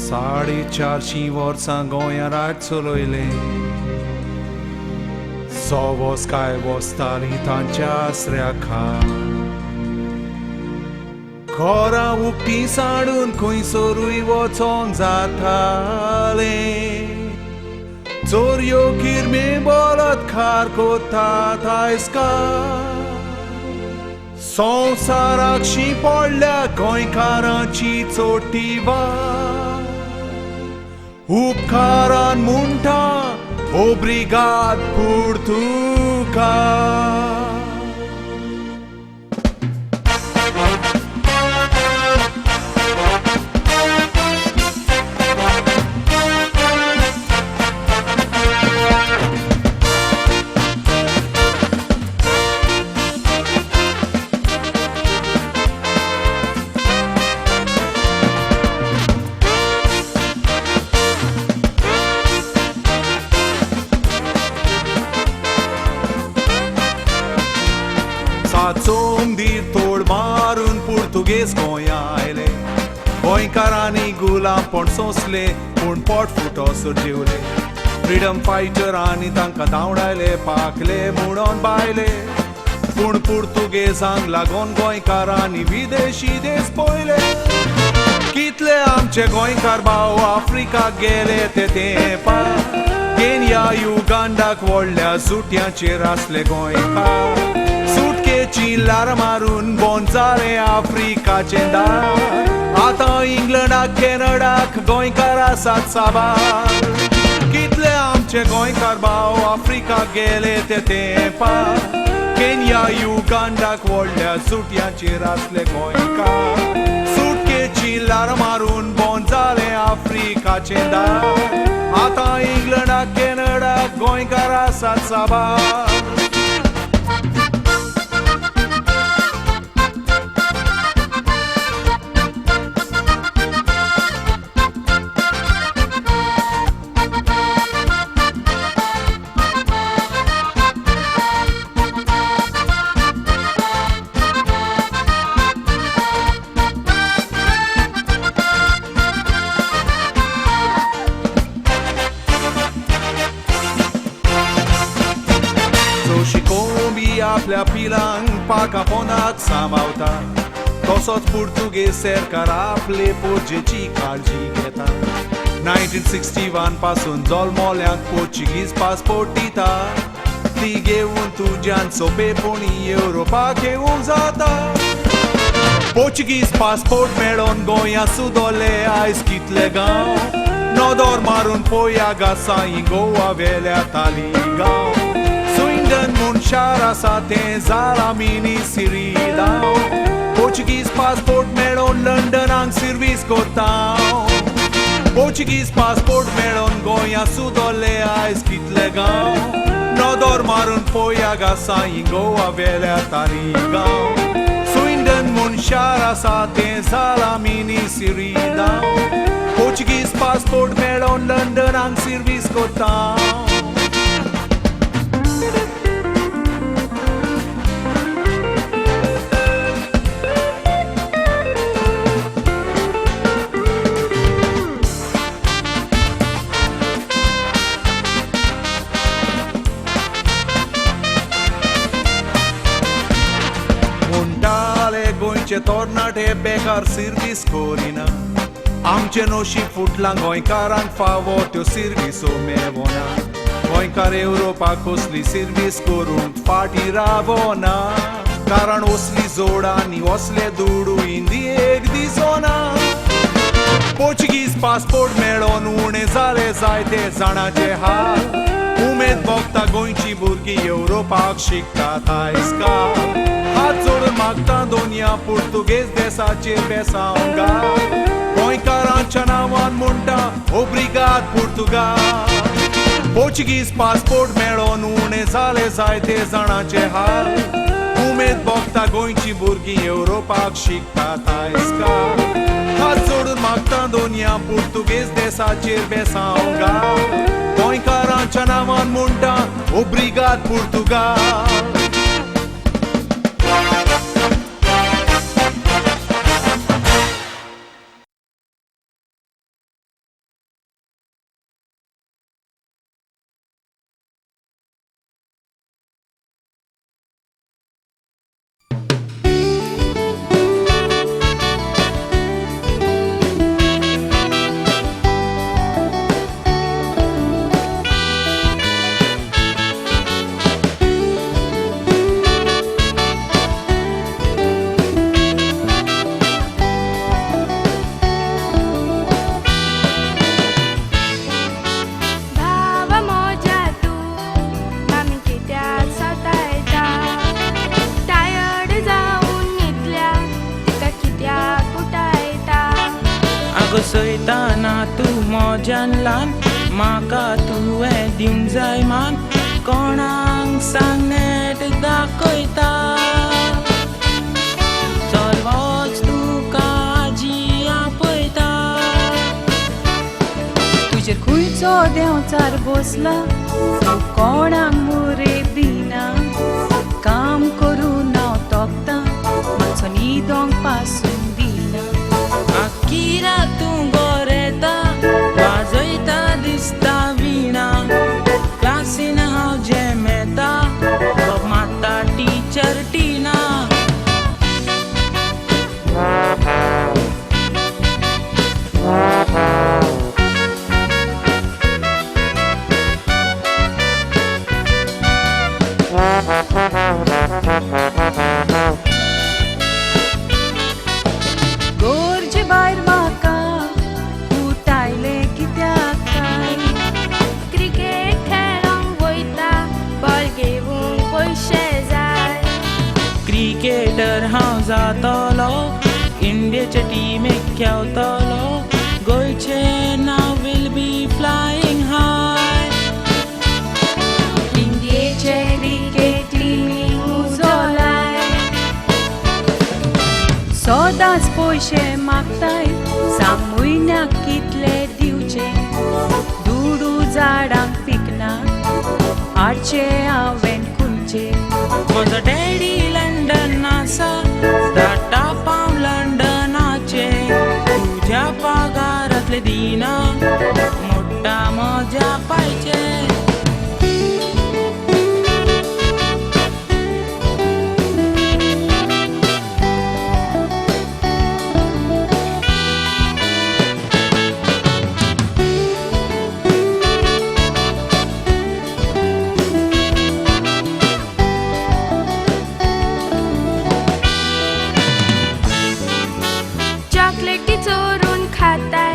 450 वर्सां गोंया राज चलयलें. सवस काय वसतालीं तांच्या आसऱ्या खाल. घरां उक्तीं सांडून खंयसरूय वचोंक जातालें. चोरयो किरमे बलात्कार कोतात आयज काल. संवसाराक शी पडल्या गोंयकारांची चोटी वाट. उपकारान म्हणटा ओब्रिगाद पुर्तुगाल. चोंदीर तोड मारून पुर्तुगेज गोंया आयले. गोंयकारांनी गुलामपण सोंसले पूण पोट फुटोसर जेवले. फ्रिडम फायटरांनी तांकां धांवडायले पाकले म्हणून बायले. पूण पुर्तुगेजांक लागून गोंयकारांनी विदेशी देश पळयले. कितले आमचे गोंयकार भाव आफ्रिकाक गेले ते तेंपार. केन्या युगांडाक व्हडल्या सुटयांचेर आसले गोंयकार. सुटकेची लार मारून बंद जालें आफ्रिकाचें दार. आतां इंग्लंडाक कॅनडाक गोंयकार आसात साबार. कितले आमचे गोंयकार भाव आफ्रिकाक गेले ते तेंपार. केन्या युगांडाक व्हडल्या सुटयांचेर आसले गोंयकार. सुटकेची लार मारून बंद जालें आफ्रिकाचें दार. आतां इंग्लंडाक कॅनडाक गोंयकार आसात साबार. कोंबी आपल्या पिलांक पाका पोंदाक सांबावता तसोच पुर्तुगेज सरकार आपले पोरजेची काळजी घेता. 1961 पासून जल्मल्यांक पोर्चुगीज पासपोर्ट दिता. ती घेवन तुज्यान सोंपेपणी येवरोपाक येवंक जाता. पोर्चुगीज पासपोर्ट मेळोन गोंया सुदोले आयज कितले गांव. नदर मारून पोया गासाई गोवा वेल्या ताली गांव. स्विंडन म्हूण शार आसा तें जाला मिनी सिरिदांव. पोर्चुगीज पासपोर्ट मेळोन लंडनाक सिर्वीस कोत्ता. पोर्चुगीज पासपोर्ट मेळोन गोंया सुदोले आयज कितले गांव. नदर मारून पोया गासाई गोवा वेल्या तारी गांव. स्विंडन म्हूण शार आसा तें जाला मिनी सिरिदांव. पोर्चुगीज पासपोर्ट मेळोन लंडनाक सिर्वीस कोत्ता. गोंयचे तरणाटे बेकार सिर्वीस करिना. आमचें नशीब फुटलां गोंयकारांक फावो त्यो सिर्विसो मेवना. गोंयकार येवरोपाक कसली सिर्वीस करूंक फाटीं रावना. कारण असली जोड आनी असले दुडू इंदियेक दिसना. पोर्चुगीज पासपोर्ट मेळोन उणें जाले जायते जाणाचे हाल. उमेद भोगता गोंयची भुरगीं येवरोपाक शिकतात आयज काल. हात जोडून मागता दोनया पुर्तुगेज देसाचेर बेसांव घाल. गोंयकारांच्या नांवान म्हणटा ओब्रिगाद पुर्तुगाल. पोर्चुगीज पासपोर्ट मेळोन उणें जाले जायते जाणाचे हाल. उमेद भोगता गोंयची भुरगीं येवरोपाक शिकतात आयज काल. हात जोडून मागता दोनया पुर्तुगेज देसाचेर बेसांव घाल. गोंयकारांच्या नांवान म्हणटा ओब्रिगाद पुर्तुगाल. बसयताना तूं मोज्यान ल्हान, म्हाका तुवें दिवंक जाय मान, कोणाक सांगनेट दाखयता. चल वच तुका आजी आपयता. तुजेर खंयचो देंवचार बसला, तूं कोणाक मुरे दिना. काम करून हांव तोखतां, मातसो न्हिदोंक पासून दिना. आकिरा तूं गोरेता, वाजयता दिसता विणा. क्लासीन हांव जेमेता, माता टिचर टिना. गरजे भायर म्हाका उठायलें कित्याक काय? क्रिकेट खेळोंक वयता, बॉल घेवंक पयशे जाय. क्रिकेटर हांव जातलो, इंडियेचे टिमीक खेळटलो, गोंयचें नांव will be flying हाय. इंडियेचे क्रिकेट टिमीक उजो लाय. सदांच पयशे मागताय, सांग म्हयन्याक कितले दिवचे. दुडू झाडांक पिकना, हाडचे हांवें खुंयचे. म्हजो डॅडी लंडन आसा, धाडटा पाव लंडनाचे. तुज्या पगारांतले दिना, मोडटा म्हज्या पायचे. चॉकलेटी चोरून खाताय,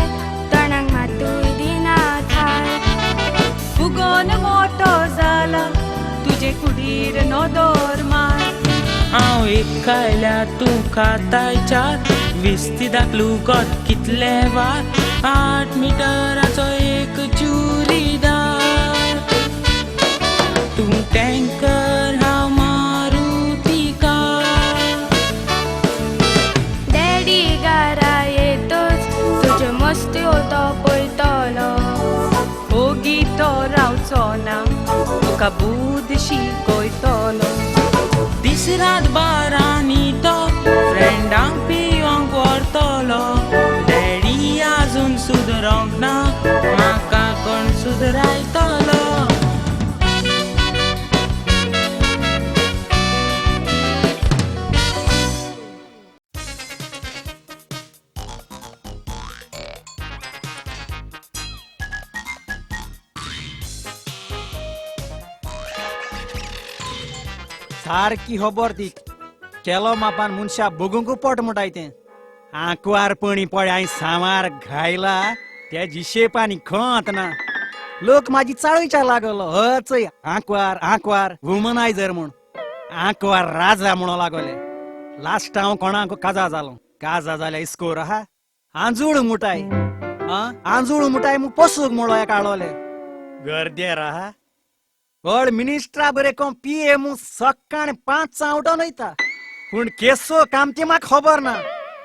तोंडाक मातूय दिना खाय. फुगोन मोटो जाला, तुजे कुडीर नदर मार. हांव एक खायल्यार तूं खाताय चार, विस्तिदाक लुगट कितले वार, 8 मिटराचो एक चुरीदार. तूं टँकर हांव मारुती कार. डॅडी घरा येतच तुज्यो मस्त्यो तो पळयतलो. ओगी तो रावचो ना, तुका बुद्द शिकयतलो. दीस रात बारांनी तो फ्रेंडांक पिवंक व्हरतलो. डॅडी आजून सुदरोंक ना, म्हाका कोण सुदरायतलो. सारकी खबर ती केलो मापान मनशा बगूंक पोट मुटाय तें. आंकवार पणी पळय हांवें सांवार घायला, तेजी शेप आनी खंत ना. लोक म्हाजी चाळीच्या लागलो, हचय आंकवार आंकवार वुमनायजर म्हूण, आंकवार राजा म्हणून लागले. लास्ट हांव कोणाक काजा जालो, काजा जाल्या इस्कोर आहा आंजूळ मुटाय, आंजूळ मुटाय म्हूण पोसूक म्हणलो एका हाडोले गर्देर आहा. व्हड मिनिस्ट्रा बरे कोण पिये म्हूण सकाळ 5 उठोन वयता, पूण केसो काम ती म्हाका खबर ना.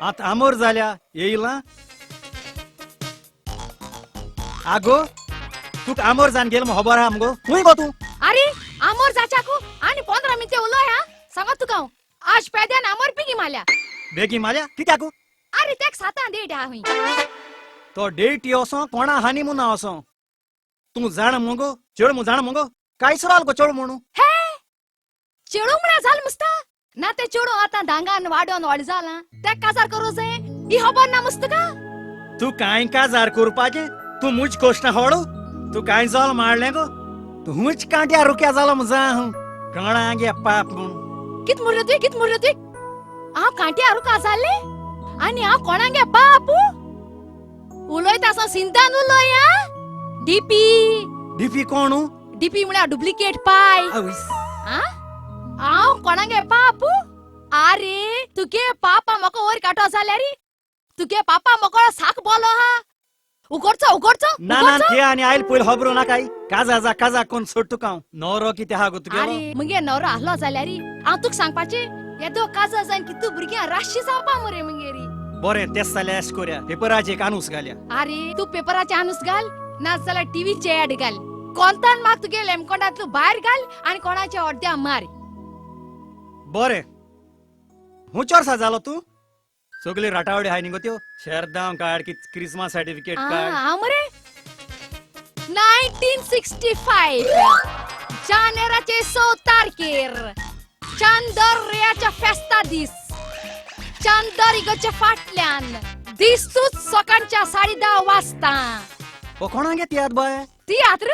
आतां आमोर जाल्या येयला. आगो तुका आमोर जावन गेल म्हूण खबर आहा मुगो, खंय गो तूं? अरे आमोर जाच्याकू आनी 15 मिनटे उलोय. हा सांगत तुका हांव, आज पेद्यान आमोर बेगी मारल्या. बेगी मारल्या कित्याकू? अरे तेक 7 डेट आहा हुंय. तो डेटी वचों कोणा हानी मुना वचों, तूं जाण मुगो चेड म्हूण जाण मुगो, काय सुराल गो चेडू म्हणू? हे चेडू म्हणा जाल मुस्ता ना, ते चेडू आतां दांगान वाडोन व्हड जाला, ते काजार करूं जाय ही खबर ना मुस्त का? तूं कांय काजार करपाचें, तूं मुज कोश्ण होडू, तूं कांय जाल मारलें गो, तूं हुंच कांट्या रुक्या जालो म्हूण जा हांव कोणागे पाप म्हूण. कित मुरलो तुवें, कित मुरलो तुवें? हांव कांट्या रुका जालें आनी हांव कोणागे बाप? उलयता आसा सिंतान उलय. डीपी डीपी कोण? डीपी म्हळ्यार डुप्लिकेट पाय. हांव कोणागे बापू? आरे तुगे पापा म्हाका वयर काडटो जाल्यार तुगे पापा मोकळो साक बोलो हा. उगडचो उगडचो. ना ना ते आनी आयल पयलीं खबरो ना काय काजा जा काजा कोण सोड तुका हांव. नवरो कितें आहा गो तुगेलो? आरे मुगे नवरो आहलो जाल्यार हांव तुका सांगपाचें येदो काजा जायन की तूं भुरग्यां राशी जावपा मरे मुगेरी. बरें तेच जाल्यार अशें कोरया, पेपराचे एक आनूस घालया. आरे तूं पेपराचे आनूस घाल ना जाल्यार टीव्हीचे एड घाल. कोंतान म्हाका तुगे लेमकोंडांतलो भायर घाल आनी कोणाच्या अर्द्या मार. बरें हुंचोर जालो तूं? सगळी राटावडी हाय न्ही गो त्यो. शेरदांव कार्ड की क्रिस्मस सर्टिफिकेट कार्ड. हांव मरे 1965 जानेराचे 6 तारखेर चांदोर्याच्या फेस्ता दीस, चांदोरिगोच्या फाटल्यान दिसूच सकाळच्या 10:30 वाजता. कोणागे तियात्र बाय? तियात्र?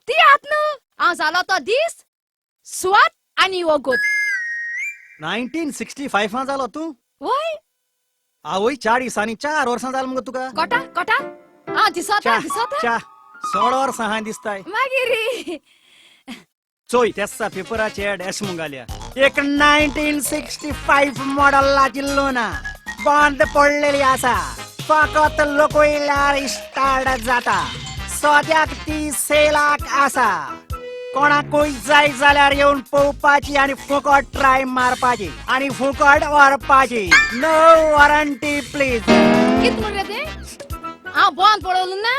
तियात्र न्हू, हांव जालो तो दीस सुवात आनी वगत. 1965 जालो तूं? वय. आवय 40 आनी 4 वर्सां जाल मुगो तुका. कोटा कोटा हांव दिसता दिसता 16 वर्सां हांव दिसताय. मागीर चोय तेस्सा पेपराचे एड एश म्हूण घालया. एक 1965 मॉडलाची लोना बंद पडलेली आसा, फकत लोकयल्यार स्टार्ट जाता. सद्याक ती सेलाक आसा, कोणाकूय जाय जाल्यार येवन पळोवपाची आनी फुकट ट्राय मारपाची आनी फुकट व्हरपाची. No warranty please. कित म्हण रे तें? हांव बंद पडवलो ना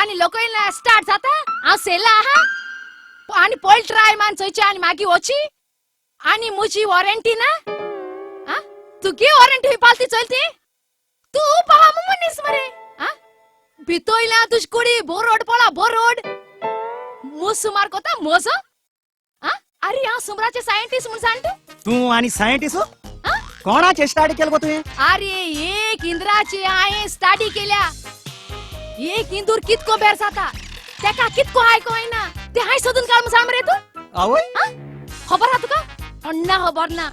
आनी लोकयल्यार स्टार्ट जाता. हांव सेला आहा आनी पयल ट्राय मान चोयची आनी मागीर वची आनी म्हजी वॉरंटी ना. तुगे वॉरंटी हुंय पालती चलती? तूं पावा मनीस मरे. भितोयल्या तुजी कुडी बोरोड पळा बोरोड मुस सुमार कोता मोजो. अरे हांव सुमराचे सायंटिस्ट म्हूण सांग तूं. तूं आनी सायंटिस्ट कोणाचे स्टडी केल गो तुवें? अरे एक इंद्राची हांवें स्टडी केल्या. एक इंदूर कितको बेर जाता तेका कितको आयको येना ते हांवें सोदून काड म्हूण सांग मरे तूं. आवय खबर आहा तुका? अण्णा खबर ना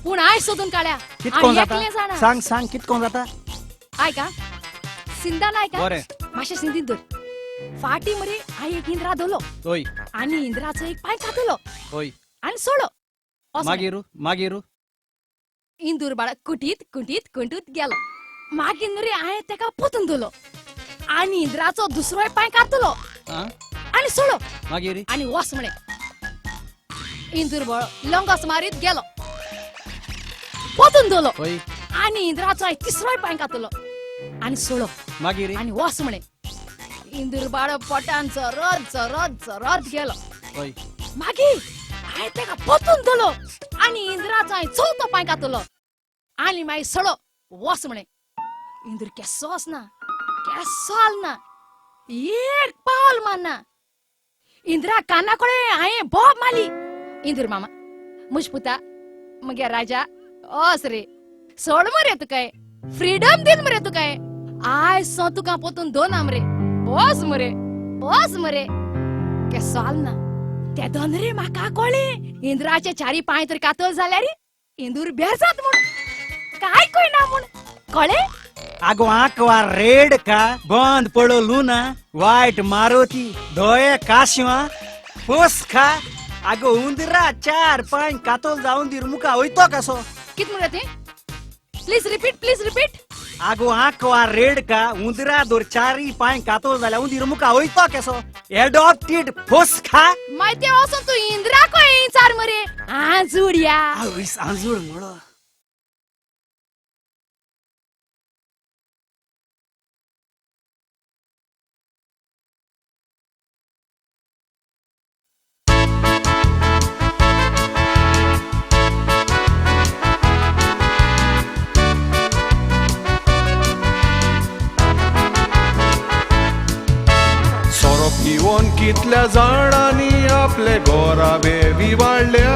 पूण हांवें सोदून काडल्या. कितको जाता सांग सांग कितको जाता? आयका सिंदान आयका मातशें सिंदीन धर. फाटी मरे हांवें एक इंद्रा धरलो आनी इंद्राचो एक पांय कातलो आनी सोडलो. मागीर मागीर इंदूर बाळा कुटीत कुटीत कुटीत गेलो. मागीर न्हू रे हांवें तेका पोतून धरलो आनी इंद्राचो दुसरोय पांय कातलो आनी सोडलो. मागीर आनी वस म्हणे इंदूर बळ लंगस मारीत गेलो, पोतून धरलो आनी इंद्राचो हांवें तिसरोय पांय कातलो आनी सोडलो. मागीर आनी वस म्हणे इंदूर बाळ पोटान चरत चरत चरत गेलो. मागीर हांवें तेका पोतून धरलो आनी इंद्राचो हांवें चवथो पांय कातलो आनी मागीर सोडलो. वस म्हणे इंदूर केसोच ना, केसो ना, एक पावल मारना. इंद्रा काना कडेन हांवें बोब मारली. इंदूर मामा मुज पुता मगे राजा ओस रे सोड मरे तुका, फ्रीडम दीन मरे तुका, आयज सो तुका पोतून दोन मरे, वस मरे वस मरे. केसो ना ते दोन रे म्हाका कळ्ळें इंद्राचे चारी पांय तर कातल जाल्यार इंदूर बेर जात म्हूण काय कळना म्हूण कळ्ळें. आगो आंकवा रेड का बंद पडो लुना वायट मारुती धोये काशिवा पोस खा. आगो उंदरा 4 पांय कातोल जावन दीर मुका वयतो कसो? कित म्हणटा तें? Please repeat please repeat. आगो आंकवा रेड का उंदरा दोर 4 पांय कातोल जाल्यार उंदीर मुका वयतो कसो? एडॉप्टेड फोस खा. मागीर वचून तूं इंद्रा कोय चार मरे आंजुड्या. आवयस आंजूड म्हणो. कितल्या जाणांनी आपले गोराबे विवाडल्या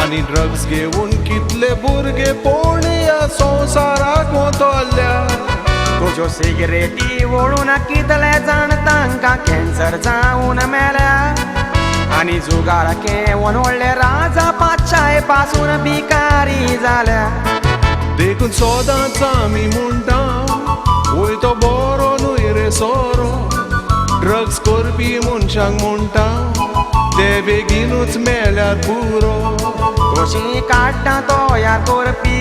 आनी ड्रग्स घेवन कितले भुरगे पोवण्या संवसाराक वतल्या. तुज्यो सिगरेटी वळून कितले जाण तांकां कॅन्सर जावन मेल्या आनी जुगार घेवन व्हडले राजा पातशाय पासून भिकारी जाल्या. देखून सदांच आमी म्हणटा वय तो बरो न्हय रे सोरो, ड्रग्स करपी मनशांक म्हणटा ते बेगीनूच मेल्यार पुरो. तशी काडटा तयार करपी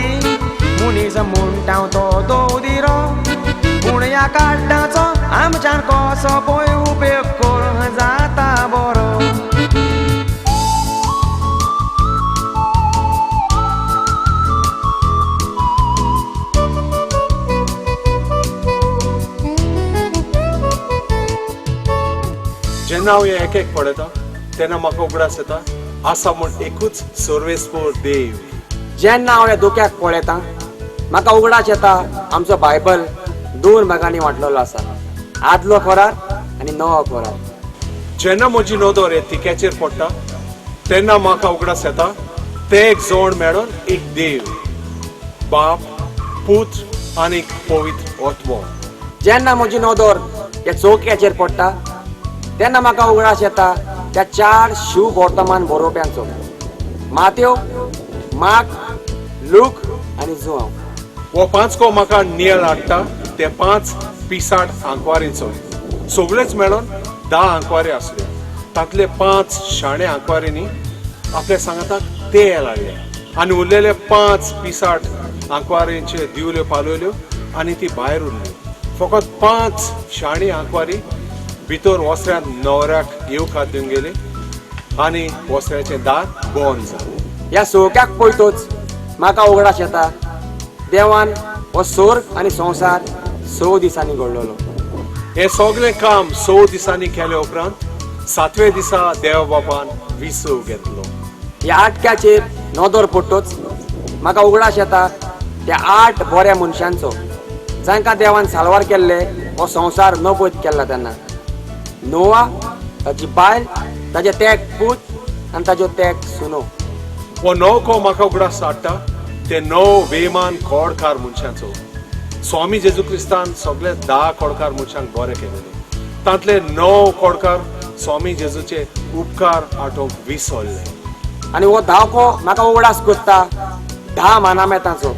मनीस म्हणटा तो दोदिरो पूण ह्या काड्डाचो आमच्यान कसो पळय उपेग करूंक जाता बरो. जेन्ना हांव हें एक एक पळयता तेन्ना म्हाका उगडास येता आसा म्हूण एकूच सर्वेस्पोर देव. जेन्ना हांव ह्या धोक्याक पळयता म्हाका उगडास येता आमचो बायबल दोन भागांनी वांटलेलो आसा, आदलो करार आनी नवो करार. जेन्ना म्हजी नदर हे तिक्याचेर पडटा तेन्ना म्हाका उगडास येता ते एक जोड मेळोन एक देव, बाप, पूत आनी पवित्र आत्मो. जेन्ना म्हजी नदर ह्या चौक्याचेर पडटा तेन्ना म्हाका उगडास येता त्या चार शिव वर्तमान बरोवप्यांचो, मातेव, मार्क, लूक आनी जुआंव. हो पांचको म्हाका नियाळ हाडटा ते 5 पिसाट आंकवारीचो. सगळेच मेळोन 10 आंकवारी आसले. तांतले 5 शाणे आंकवारींनी आपल्या सांगाताक तेल हाडलें आनी उरलेले 5 पिसाट आंकवारींचे दिवल्यो पालवल्यो आनी ती भायर उरली. फकत 5 शाणी आंकवारी भितर वसऱ्यांत न्हवऱ्याक येवकार दिवंक गेली आनी वसऱ्याचें दार बंद जालें. ह्या सोक्याक पळयतच म्हाका उगडास येता देवान हो सोर्ग आनी संवसार 6 दिसांनी घडलेलो. हें सगळें काम 6 दिसांनी केले उपरांत 7व्या दिसा देव बापान विसव घेतलो. ह्या आटक्याचेर नदर पडटच म्हाका उगडास येता त्या 8 बऱ्या मनशांचो जांकां देवान साल्वार केल्ले हो संवसार नबोध केल्ला तेन्ना. नोआ, ताची बायल, ताजे तेग पूत आनी ताज्यो तेग सुनो. हो नवको म्हाका उगडास हाडटा ते 9 बेमान कोडकार मनशांचो. स्वामी जेजू क्रिस्तान सगळे 10 कोडकार मनशांक बरे केलेले. तांतले 9 कोडकार स्वामी जेजूचे उपकार आठोवंक विसरले. आनी हो धांवको म्हाका उगडास करता 10 मानामेतांचो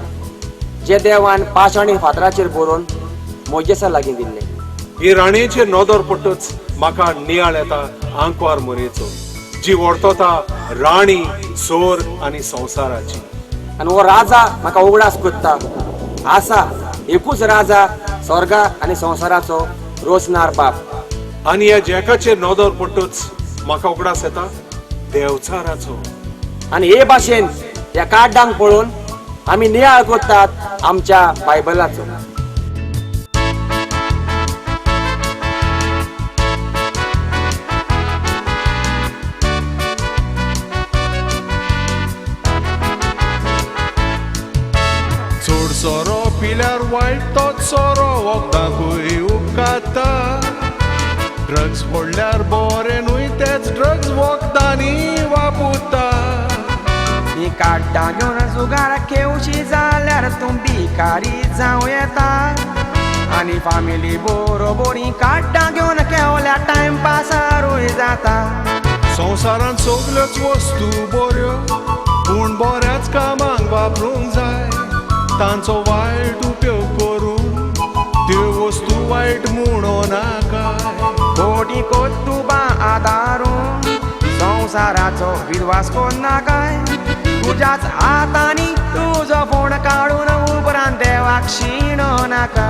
जे देवान पाशाणी फातराचेर बरोवन मोजेसा लागीं दिल्ले. ही राणयेचेर नदर पडटच म्हाका नियाळ येता आंकवार मोरयेचो, जी वर्तता राणी सोर आनी संवसाराची. आनी हो राजा म्हाका उगडास करता आसा एकूच राजा स्वर्गा आनी संवसाराचो रोसनार बाप. आनी ह्या जॅकाचेर नदर पडटच म्हाका उगडास येता देवचाराचो. आनी हे भाशेन ह्या कार्डांक पळोवन आमी नियाळ करतात आमच्या बायबलाचो. चड सोरो पिल्यार वायट तोच सोरो वखदांकूय उपकारता. ड्रग्स फोडल्यार बरें न्हय तेच ड्रग्स वखदांनी वापरता. ही काड्डां घेवन जुगार खेवशी जाल्यार तूं भिकारी जावं येता. आनी फामिली बरोबरी काड्डां घेवन खेवल्यार टायमपासारूय जाता. संवसारांत सगल्योच वस्तू बऱ्यो पूण बऱ्याच कामांक वापरूंक जाय. तांचो वायट उपयोग करून त्यो वस्तू वायट म्हणो नाका. कोटी कोतुबा आदारून संवसाराचो विद्वास कोन्नाकाय. तुज्याच हातांनी तुजो फोण काडून उपरांत देवाक शिणो नाका.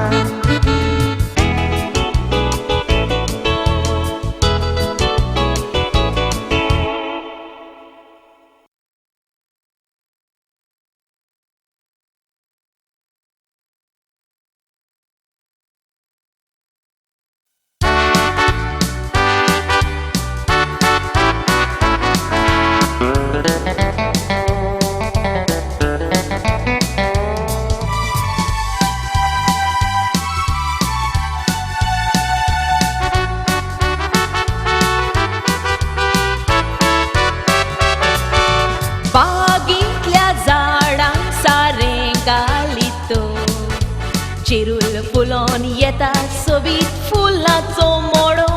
चिरूल फुलोन येता सोबीत फुलाचो मोडो,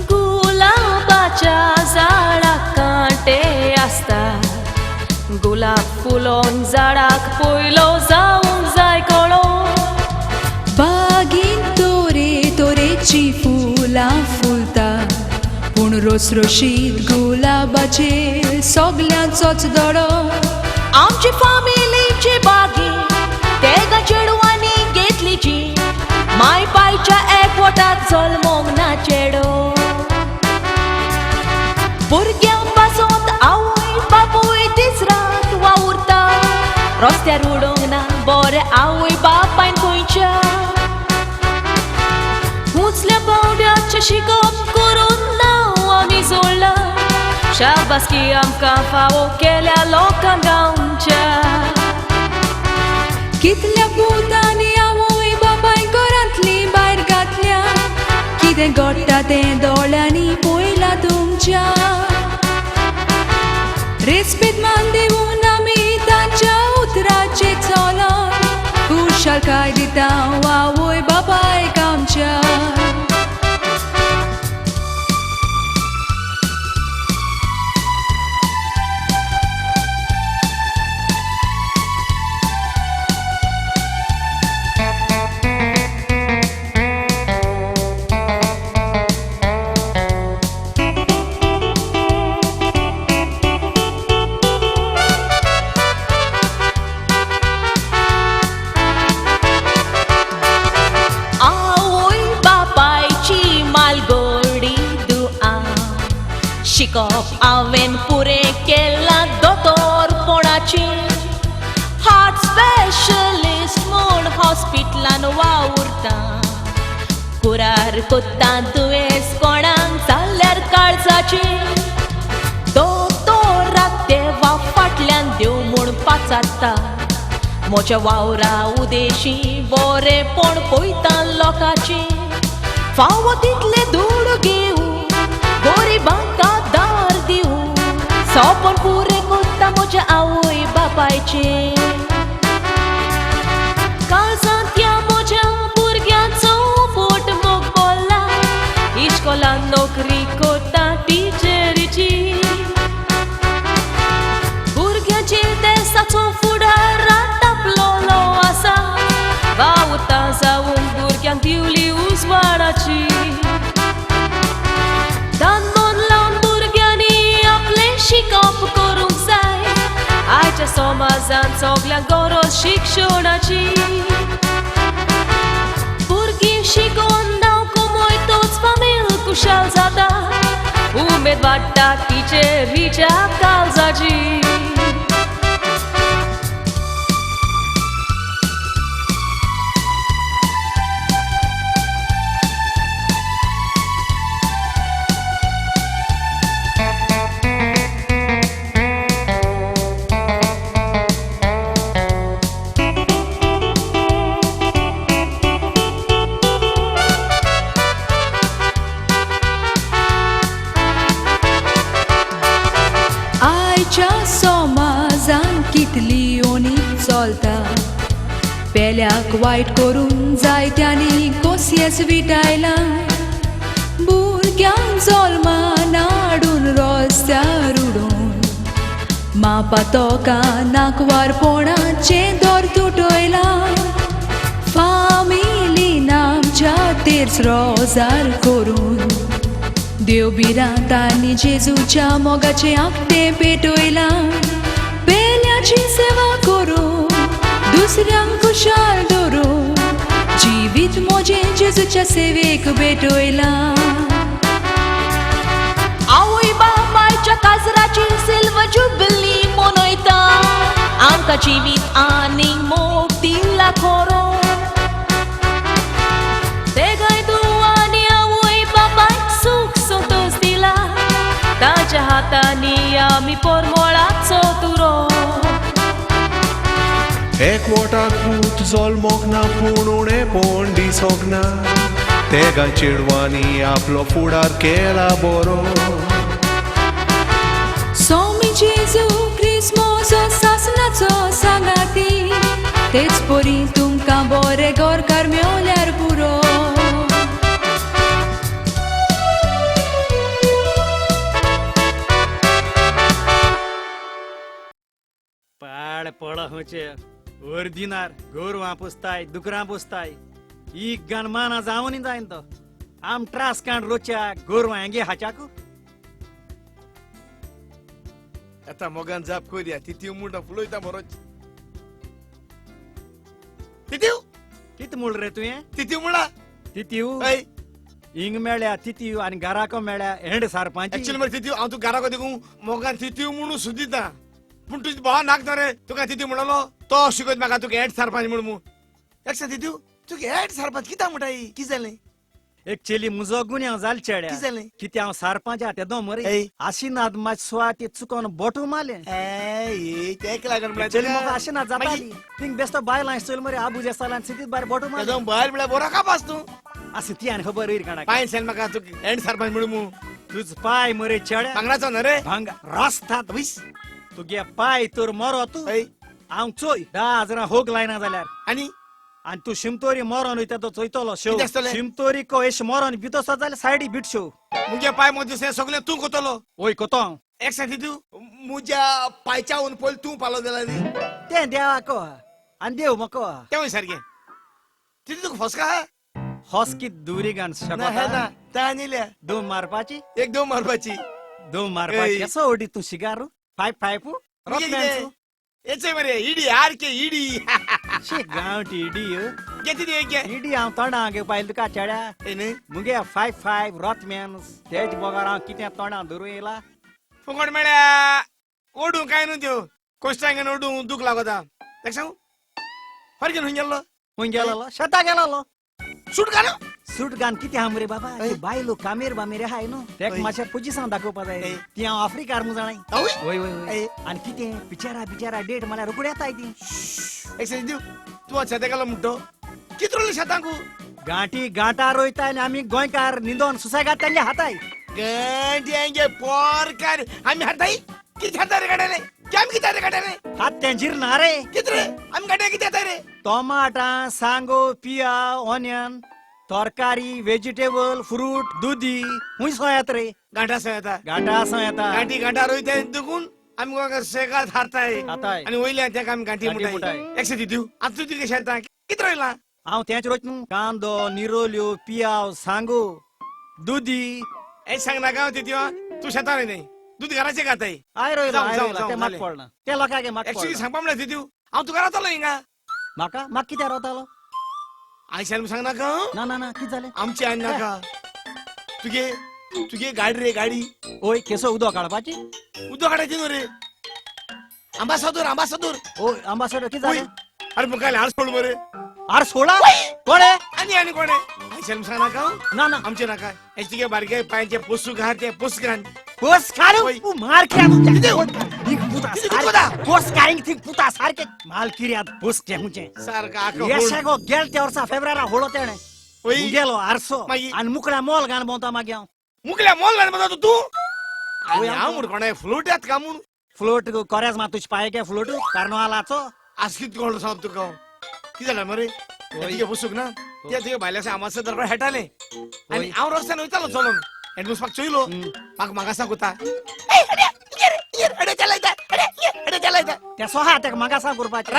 गुलाबाच्या झाडाक कांटे आसता. गुलाब फुलोन झाडाक पयलो जावंक जाय कळो. बागीन तोरे तोरेची फुलां फुलता पूण रोसरोशीत गुलाबाचेर सगल्यांचोच दोडो. आमची फामिलीची बागी चेडवांनी घेतली जी माय पायच्या एकवटाक जल्मोंक ना चेडो. भुरग्यां पासत आवय बापूय दीस रात वावुरता, रस्त्यार उडोवंक ना बरें आवय बापायन खंयच्या. उंचल्या पावड्याचें शिकप करून नांव आमी जोडलां, शाबासकी आमकां फावो केल्या लोकांक गांवच्या. कितल्या पुतांनी आवय बापाय घरांतली भायर घातल्या, कितें घडटा तें दोळ्यांनी पळयलां तुमच्या. रेस्पेद मान दिवन आमी तांच्या उतराचेर चलत, खुशालकाय दिता आवय बापायक आमच्या. शिकप हांवें पुरें केलां दोतोरपणाचें, हार्ट स्पेशलिस्ट म्हूण हॉस्पिटलान वावुरता. कुरार कोत्ता दुयेंस कोणाक जाल्यार काळजाचें, दोतोराक देवा फाटल्यान देव म्हूण पाचारता. म्हज्या वावरा उदेशी बरेंपण पळयता लोकांचें, फावो तितलें दुडू घेवूं गरिबांक दार दिवं, सपन पुरें कोत्ता म्हज्या आवय बापायचें. काळजांत ह्या म्हज्या भुरग्यांचो पोट मोग बोल्ला, इश्कोलान नोकरी कोत्ता टिचरीची. भुरग्यांचेर देसाचो फुडार तापलोलो आसा, वावुरता जावन भुरग्यांक दिवली उजवाडाची. शिकप करूंक जाय आयच्या समाजान सगल्यांक गरज शिक्षणाची. भुरगीं शिकोवन नांव कमयतच फामील खुशाल जाता, उमेद वाडटा टिचरीच्या काळजाची. समाजान कितली ओनी चलता, पेल्याक वायट करून जायत्यांनी कोसयेस विटायला. भुरग्यांक जल्मान हाडून रस्त्यार उडोवन मापा तोका नाकवारपणाचें दोर तुटयलां. फामिलीन आमच्या तेर्स रोजार करून देव भिरांत आनी जेजूच्या मोगाचें आंकटें पेटयलां. पेल्याची सेवा करूं, दुसऱ्यांक खुशाल दवरूं, जिवीत म्हजें जेजूच्या सेवेक भेटयलां. आवय बापायच्या काजराची सिल्वर जुबली मनयता, आमकां जिवीत आनीक मोग दिला खरो. ताच्या हातांनी आमी परमळाचो तुरो. एकवटाक पूत जल्मोंक ना पूण उणेपण दिसोंक ना, तेगां चेडवांनी आपलो फुडार केला बरो. स्वामी जेजू क्रिस्त म्हजो सासणाचो सांगाती, तेच परी तुमकां बरें घरकार मेवल्यार पुरो. पाड पड खंयचे अर्दिनार गोरवां पोसताय, दुकरां पोसताय, एक गान माना जावनी जायन तो आम त्रास काण रोच्या गोरवां हेंगे हाच्याकू. आता मोगान जाप करया ती ती मुंडा फुलयता बरोच. तितीव कित म्हूण रे तुवें? तितीव म्हणला. तितीव हिंग मेळ्या तितीव आनी घराको मेळ्या हेंड सरपंच. एक्चुअली मरे तितीव हांव तुका घराको देखून मोगान तितीव म्हणून सुदिता, पूण तुजी भावा नाक रे तुका तितीव म्हणलो तो शिकयत म्हाका तुका हेड सरपंच म्हणून. एक सांग तितीव, तुका हेड सरपंच कित्याक म्हणटाय? कितें जालें? एक चेली मुजो गुन्यांव जाल चेड्या. कितें जालें? कितें हांव सरपंच तेदो मरे आशिनाद मातसो ते चुकोन बोटू मारलें. चेली म्हाका आशिनाद जाताली थिंग बेस्तो बायलां चल मरे आबूज आसताला सिटीत भायर बोटू मारलें. बायल म्हळ्यार बरो कापास तूं आसा ती आनी खबर येर काडा पांय सेन म्हाका तूं हेड सरपंच म्हणून. तुज पाय मरे चेड्या भांगराचो न्हय रे? भांग रस्तात तुगे पाय तर मरो तूं. हांव चोय 10,000 होग लायना जाल्यार आनी आनी तूं शिमतोरी मरोन वयता तो चोयतलो शेव शिमतोरी को एश मरोन बितोसो जाल्यार सायडी बिटशो. मुगे पाय मोदी सगळे तूं कोतलो. वय कोतो हांव. एक सांग तूं मुज्या पायच्या हून पयलीं तूं पालो जाल्यार तें देवाको आनी देव म्हाका तें सारकें. तितू तुका फसका हॉस्की दुरी गान शकता तानिल्या दोन मारपाची. एक दोन मारपाची दोन मारपाची. असो ओडी तूं शिगारू फायव फायव येचे मरे इडी आर के इडी शी गांवटी इडी घेती ती एक इडी हांव तोंडा घेवपा आयलो तुका चेड्या. मुगे फायव फायव रोथमॅन तेज बगर हांव कितें तोंडा धरून येयला. फुकट मेळ्या ओडूं काय न्हू त्यो कोश्टांक ओडूं दूख लागता. ताका सांगू फरकेन खंय गेल्लो? खंय गेलोलो? शेता गेलोलो. सूट घाल. सूट घाल कितें आहा मरे बाबा बायलो कामेर बामेर आहाय न्हू तेका मातशें पोजिसांव दाखोवपा जाय. ती हांव आफ्रिकार मू जाणाय. वय वय वय. आनी कितें बिचारा बिचारा डेट म्हळ्यार रोखडी येताय ती. एक सांग दिव तूं शेतां गेलो म्हणटो कितें रोयलें शेतांकू? गांठी गांठा रोयताय आनी आमी गोंयकार निंदोन सुसेगाद तांचे हाताय. गांठी पोरकार आमी हाताय कितें हाताय रे गाड्याने? आमी कितें रे गाड्याने? हात तें जिरना रे. कितें रे आमी गाड्या कितें हाताय रे? टोमाटां सांगो पिया ऑनियन तरकारी वेजिटेबल फ्रूट दुदी हुंय सोयात रे. गांठा सोयाता. गांठा सोयाता. गांठी गांठा रोयताय देखून आमी गोंयकार सुसेगाद हारताय आनी वयल्यान तेका आमी गांठी म्हणटाय. एकशें दिव आतां तूं तुगे शेतां कितें रोयलां? हांव तेंच रोयता न्हू कांदो निरोल्यो पियाव सांगो दुदी. ए सांग नाका तितू तूं शेतां रोयनाय दूद घराचें खाताय. I रोयलां तें म्हाका पडना तें लोकांक म्हाका. एक्चुअली सांगपा म्हणल्यार तितू हांव तुका रावतलो हिंगा. म्हाका म्हाका कित्याक रावतालो? आयशान सांग नाका. ना ना ना कितें जालें? आमची आनी नाका तुगे तुगे गाडी रे गाडी. ओय केसो उदक काडपाची? उदक काडायची न्हू रे. आंबासादूर आंबासादूर. ओय आंबासादूर कितें जालें? अरे मुखार हार सोड मरे. हार सोडा कोणे? आनी आनी कोणे? आयशान सांग नाका. ना ना आमचे नाका. हेच तुगे बारके पांयचे पोसू घाल ते पोस घाल. पोस घाल मार पुता सारके माल किर्याद पोस घेवचें सारको गेल त्या वर्सा फेब्रुवारा होळो तेणें गेलो आरसो आनी मुकड्या मोल घाल भोंवता मागीर हांव. मुकल्या मोल घाल भोंवता तूं? हांव म्हूण कोणा फ्लोट येता काय म्हूण? फ्लोट कोऱ्याज मा तुजे पांय गे फ्लोट कार्नवालाचो. आज कितें कळ्ळो सांग तुका कितें जालें मरे तुगे बसूंक ना ते तुगे भायल्या आमासो दरबार हेटालें आनी हांव रस्त्यान वयतालो चलोन एंड मुसपाक चोयलो म्हाका म्हाका सांगता तेसो आहा तेका म्हाका सांग करपाचें.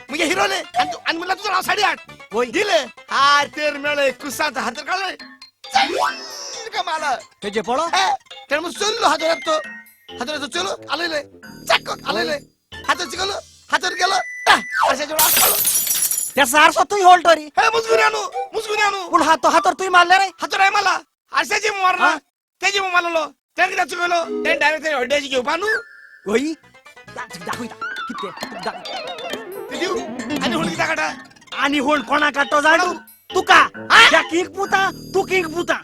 मुगे हिरोले आनी म्हणल्यार तुजो हांव 8.5 वय दिले हार तेर मेळ्ळे कुसांत हातर काडले माला तेजे पळो तेणें म्हूण चल्लो हातोर तो हातोर चलो आलयले चाक आलयले हातोर चिकलो हातोर गेलो तेसो आरसो तूं होल्टो रे. हे मुजगुनी आणू मुजगुनी आणू. पूण हातो हातोर तूं मारले रे. हातोर हांवें मारला आरशाची मारला तेजी मारलो तेणें कित्याक चुकयलो तेणें डायरेक्ट तेणें हड्ड्याची घेवपा न्हू. वय दाखयता कितें दिव आनी होळ कित्याक काडटा? आनी होळ कोणाक काडटो जाणू तुका. त्या किंक पुता तूं किंक पुता.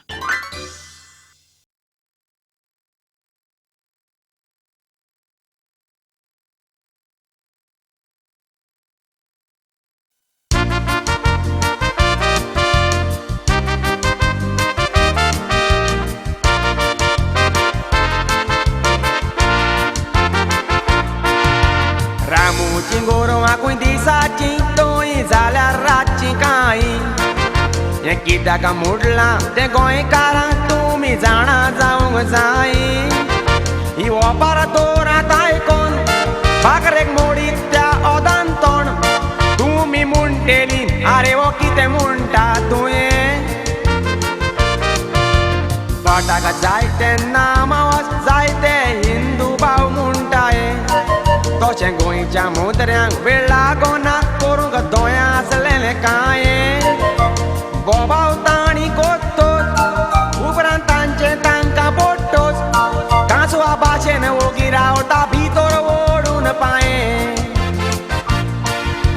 रामूची गोरवां दिसाची तोय जाल्यार रातची कांय हें कित्याक मोडलां तें गोंयकारांक तुमी जाणा जावंक जाय. ही ओपार दवरात आयकोन भाकरेक मोडीत त्या ओदान तोंड तुमी म्हणटेली आरे हो कितें म्हणटा तुवें. भटाक जायते नामावस जायते हिंदू भाव म्हणटाय तशें गोंयच्या मुद्र्यांक वेळ लागना. कांय बोबाव ताणी कोत्तोच उपरांत तांचे तांकां पोट्टोच कांसवा भाशेन ओगी रावता भितर ओडून पांये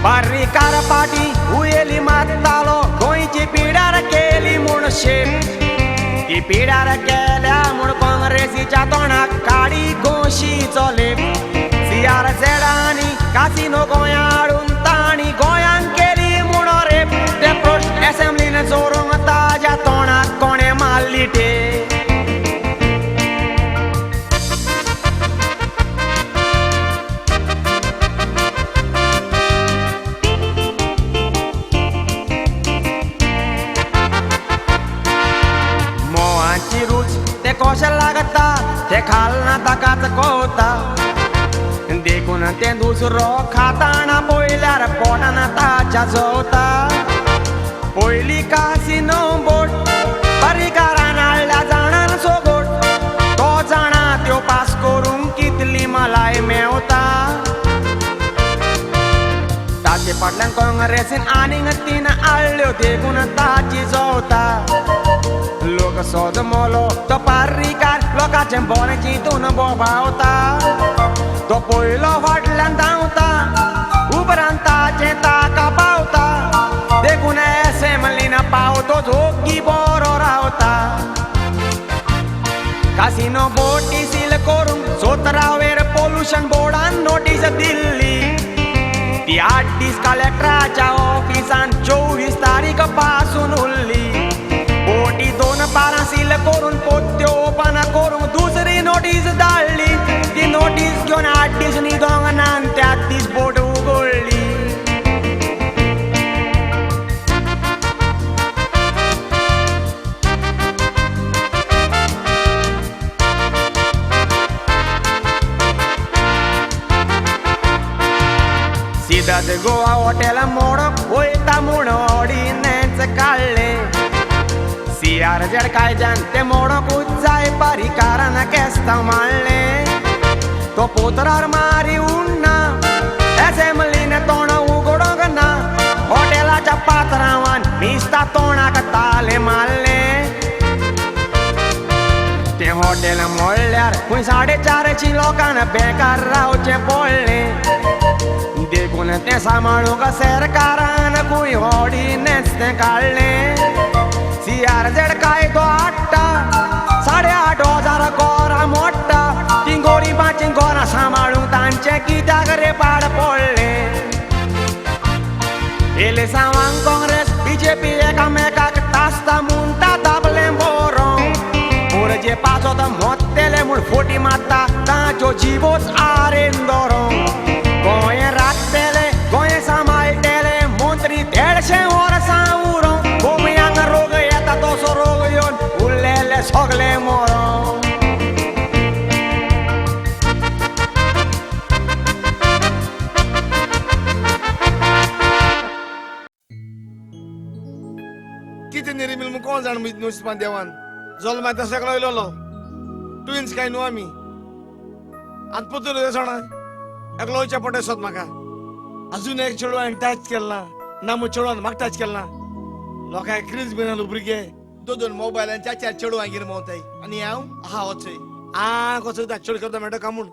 बार्रीकार पाटी उयेली मारतालो गोंयची पिडार केली म्हूण शेप ती पिडार केल्या म्हूण काँग्रेसीच्या तोंडाक काडी गोशीचो लेप सीआर झेडांनी कासिनो गोंया हाडून तांणी गोंयांक केली म्हूण रेप ते प्रश्न एसेंब्लीन चोरूंक ताज्या तोंडाक कोणें मारली टेप. मोवाची रूच ते कशें लागता ते खालना ताकाच कळता देखून तें दुसरो खाताना पळयल्यार पोटान ताच्या जेवता. पयली कासिनो बोट परिकारान हाडल्या जाणान सोगोट तो जाणा त्यो पास करूंक कितली मलाई मेवता. ताचे फाटल्यान काँग्रेसीन आनीक तीन हाडल्यो देखून ताची जेवता. लोक सोद मोलो तो पार्रीकार लोकांचें बरें चिंतून बोबावता तो पयलो फाटल्यान धांवता उपरांत ताचें ताका पावता देखून एसेंब्लीन पावतो झोगी बरो रावता. कासिनो बोटी सील करूंक 17वेर पोल्युशन बोर्डान नोटीस दिल्ली ती 8 दीस कलेक्टराच्या ऑफिसान 24 तारीख पासून उरली. बोटी 2 पारां सील करून पोत्यो ओपन करूंक दुसरी नोटीस धाडली ती नोटीस घेवन 8 दीस न्हिदोंक ना त्याच दीस बोट उगडली. सिदाद गोवा हॉटेल मोडोंक वयता म्हूण ऑर्डिनन्स काडलें सीआर झेड कायद्यान तें मोडोंकूच जाय परिकारान केस्तांव मारलें तो पोतरार मारी उण्णा एसेंब्लीन तोंड उगडोंक ना हॉटेलाच्या पात्रांवान मिस्ता तोंडाक ताले मारलें तें हॉटेल मोडल्यार खंय 450 लोकांक बेकार रावचें पडलें देखून तें सांबाळूंक सरकारान खंय ऑर्डिनन्स तें काडलें. सीआर झेड कायदो हाडटा 8,500 घरां मोडटा तीं गरिबांचीं घरां सांबाळूंक तांचें कित्याक रे पाड पडलें. एलिसांवांक काँग्रेस बीजेपी एकामेकाक तासता म्हणटा दाबलें बरो पोरजे पासत मोत्तेले म्हूण फोटी मारता तांच्यो जिवोच आरेन दरो. गोंय राखतले गोंय सांबाळटले मंत्री 150 वर्सां उरो गोमयांक रोग येता तसो रोग येवन उरलेले सगळे मरो. कितें निर्मिल म्हूण कोण जाण नुस्तें देवान जल्मा सगळो येयलोलो ट्विन्स काय न्हू आमी आतां पुतूर जाणा एकलो वयच्या पोटे सोद म्हाका अजून एक चेडू हांवें टच केला ना म्हूण चेडवान म्हाका टच केला लोकांक क्रीज बीन भुरगे 2 2 मोबायलान 4 4 चेडवांगेर भोंवताय आनी हांव आहा वचय आ कसो चेडू करता मेळटा का म्हूण.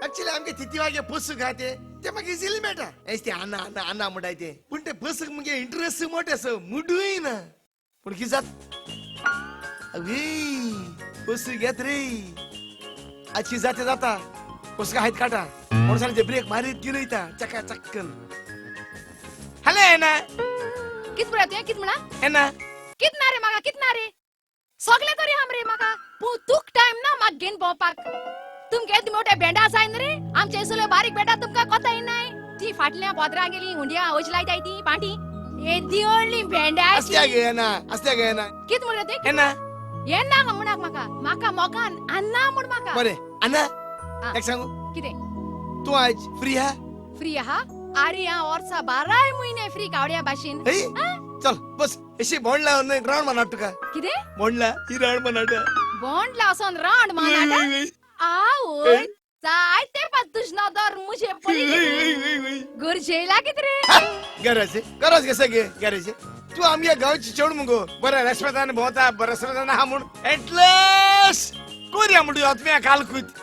एक्चुअली आमगे तितिवागे पुस्तक आहा ते ते म्हाका इजिली मेळटा एस ते आना आना आना म्हणटाय ते पूण ते पुस्तक मुगे इंट्रस्ट मोठे आसा मुडूय ना पूण कितें जाता अगे पुस्तक घेत रे आज कितें जाता जाता पुस्तक हायत काडटा मोटरसायकल ते ब्रेक मारीत गिरयता चका चक्कन. हॅलो येना कित म्हणा तुवें कित म्हणा येना कित ना रे म्हाका कित ना रे सगळे तरी हाम रे म्हाका पूण तुक टायम ना म्हाका घेवन भोंवपाक. तुमगे येदे मोठे भेंडा जायन रे आमचे इसले बारीक भेंडा तुमकां कोताय नाय ती फाटल्या पोदरा गेली हुंड्या वज लायताय ती पांटी येदी व्हडली भेंडाची. आसत्या गे येना आसत्या गे येना कित म्हणा तुवें येना येना म्हणाक म्हाका म्हाका मोगान अन्ना म्हूण म्हाका बरें अन्ना एक सांगू कितें तूं आज फ्री आहा फ्री आहा अरे हांव वर्सा 12 म्हयने फ्री कावड्या भाशेन. चल बस अशी बोंडला राउंड मारनाट तुका. कितें बोंडला ही राउंड मारनाट बोंडला वचोन राउंड मारनाट आवय जायते पण तुज नदर मुझे पडली गरजेला कित रे गरज गरज कसे गे गरज तू आमच्या गांवची चेड मुगो बरं रेस्पेतान भोंवता बरं रेस्पेतान आहा म्हूण एटलस कोरया म्हणटा आत्म्या कालकूत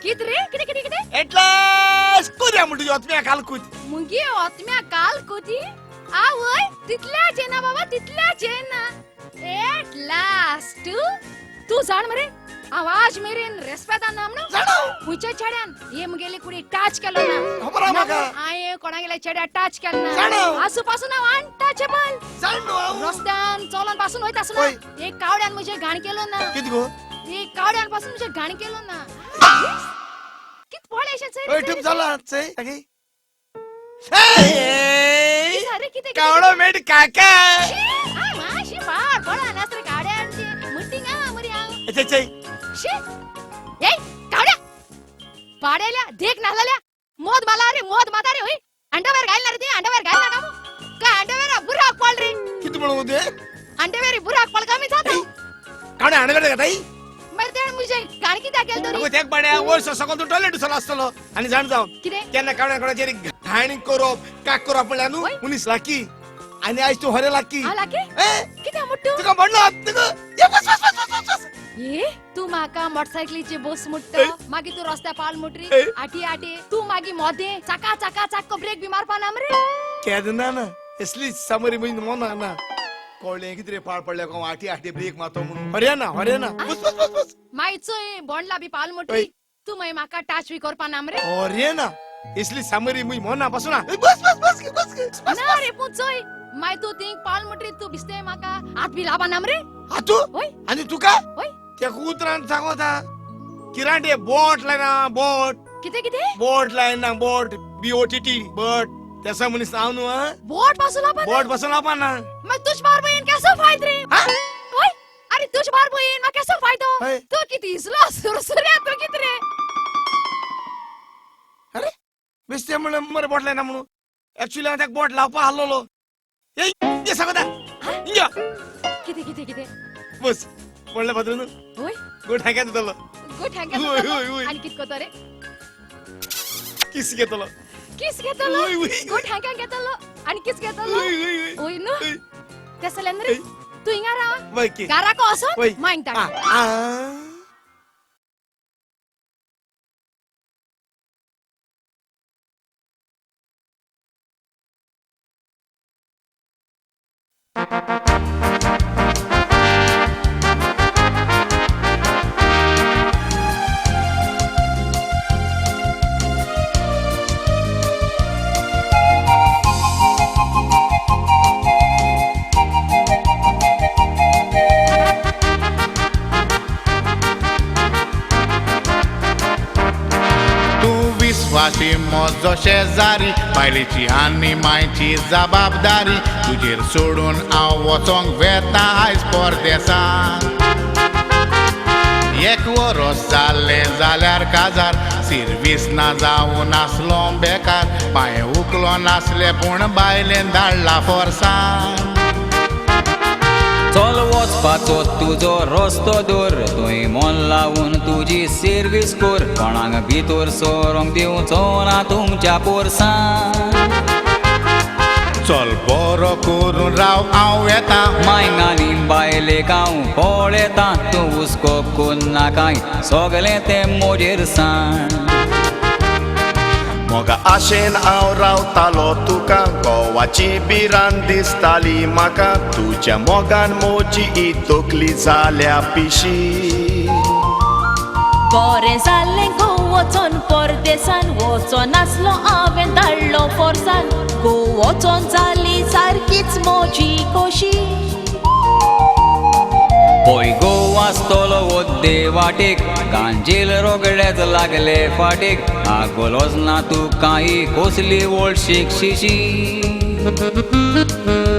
कित रे कितें कितें कितें एटलस कोरया म्हणटा आत्म्या कालकूत मुगे आत्म्या कालकुती आवय तितल्याच येना बाबा तितल्याच येना एट लास्ट तू जाण मरे आवाज मेरेन रेस्पेतान ना म्हणून खंयच्या चेड्यान हे मुगेली कुडी टच केलो ना हांवें कोणागेल्या चेड्या टच केलो ना आसू पासून हांव अनटचेबल रस्त्यान चलोन पासून वयता आसतना एक कावड्यान म्हजें घाण केलो ना एक कावड्यान पासून म्हजें घाण केलो ना कित पळय अशें जाला कावडो मेट काका पाडेल्या देख नासलेल्या मोद माला रे मोद माता रे होय अंडरवेअर घालणार रे अंडरवेअर घालणार का काय अंडरवेअर बुराक पड रे किती म्हणू ते अंडरवेअर बुराक पड कमी जाता कावडे अंडरवेअर घाताई मरे मुझे गाण कित्याक केल तरी अगो तेक बाड्या वयर सकल तूं टॉयलेट उसलो आसतलो आनी जाण जाव कितें केन्ना कावड्या कोणाचेर घाण करप काक करप म्हणल्यार न्हू मनीस लाकी आनी आयज तूं हरे लाकी लाकी कितें मुट्टू तुका म्हणलो तुका बस बस बस बस बस ए तू म्हाका मोटरसायकलीची बस मुट्टा मागीर तूं रस्त्या पाल मुटरी आटी आटी तूं मागीर मोदे चाका चाका चाको ब्रेक बी मारपा ना मरे केन्ना ना असली समरी म्हजी मोना ना कळ्ळें कितें पाड पडल्या कोण आटी आटी ब्रेक मारतो म्हणून हरयाना हरयाना बस बस बस बस मागीर चोय बोंडला बी पाल मुटरी तूं मागीर म्हाका टच बी करपा ना मरे हरयाना असली समरी म्हजी मोना पासून ना बस बस बस बस ना रे पूण चोय मागीर तूं थिंग पाल मुटरी तूं भिजते म्हाका हात बी लावपा ना मरे हातू आनी तुका त्या उतरान सांगोता किरांटे बोट लायना बोट कितें कितें बोट लायना बोट BOTT बोट तेसा मनीस हांव न्हू बोट पासून लावपा बोट पासून लावपा ना मागीर तुज बार बहीण कसो फायदो रे होय अरे तुज बार बहीण म्हाका कसो फायदो तूं कितें इसलो सुरसुऱ्या तूं कितें रे अरे बेश्टें म्हणलें मरे बोट लायना म्हणून एक्चुअली हांव ताका बोट लावपा आहलोलो ए सांगता इंगा कितें कितें कितें बस पडलें पात्र न्हू होय गोड हांगा दितलो गोड हांगा दितलो आनी कित करतो रे किस घेतलो किस घेतलो गोड हांगा घेतलो आनी किस घेतलो होय न्हू तें जाल्यार रे तूं हिंगा राव घराको वचोन मागीर ताका म्हजो शेजारी बायलेची आनी मायची जबाबदारी तुजेर सोडून हांव वचोंक वेता आयज परदेसान एक वरोस जालें जाल्यार काजार सिर्वीस ना जावन आसलो बेकार पांय उखलो नासले पूण बायलेन धाडला फोर्सान चल वचपाचो तुजो रस्तो दवर तुवें मन लावन तुजी सिर्वीस कर कोणाक भितर सरोंक दिवचो ना तुमच्या पोरसान चल बरो करून राव हांव येता मांयक आनी बायलेक हांव पळयता तूं हुस्को कोन्नाकाय सगलें तें म्हजेर सांग मोगा आशेन हांव रावतालो तुका गोवाची भिरांत दिसताली म्हाका तुज्या मोगान म्हजी ही तकली जाल्या पिशी बरें जालें गो वचोन परदेसान वचोन आसलो हांवें धाडलो फोर्सान गो वचोन जाली सारकीच म्हजी खोशी पय गो आसतलो वद्दे वाटेक गांजील रोगडेच लागले फाटीक आगोलोच ना तूं कांय कसली वळशीक शिशी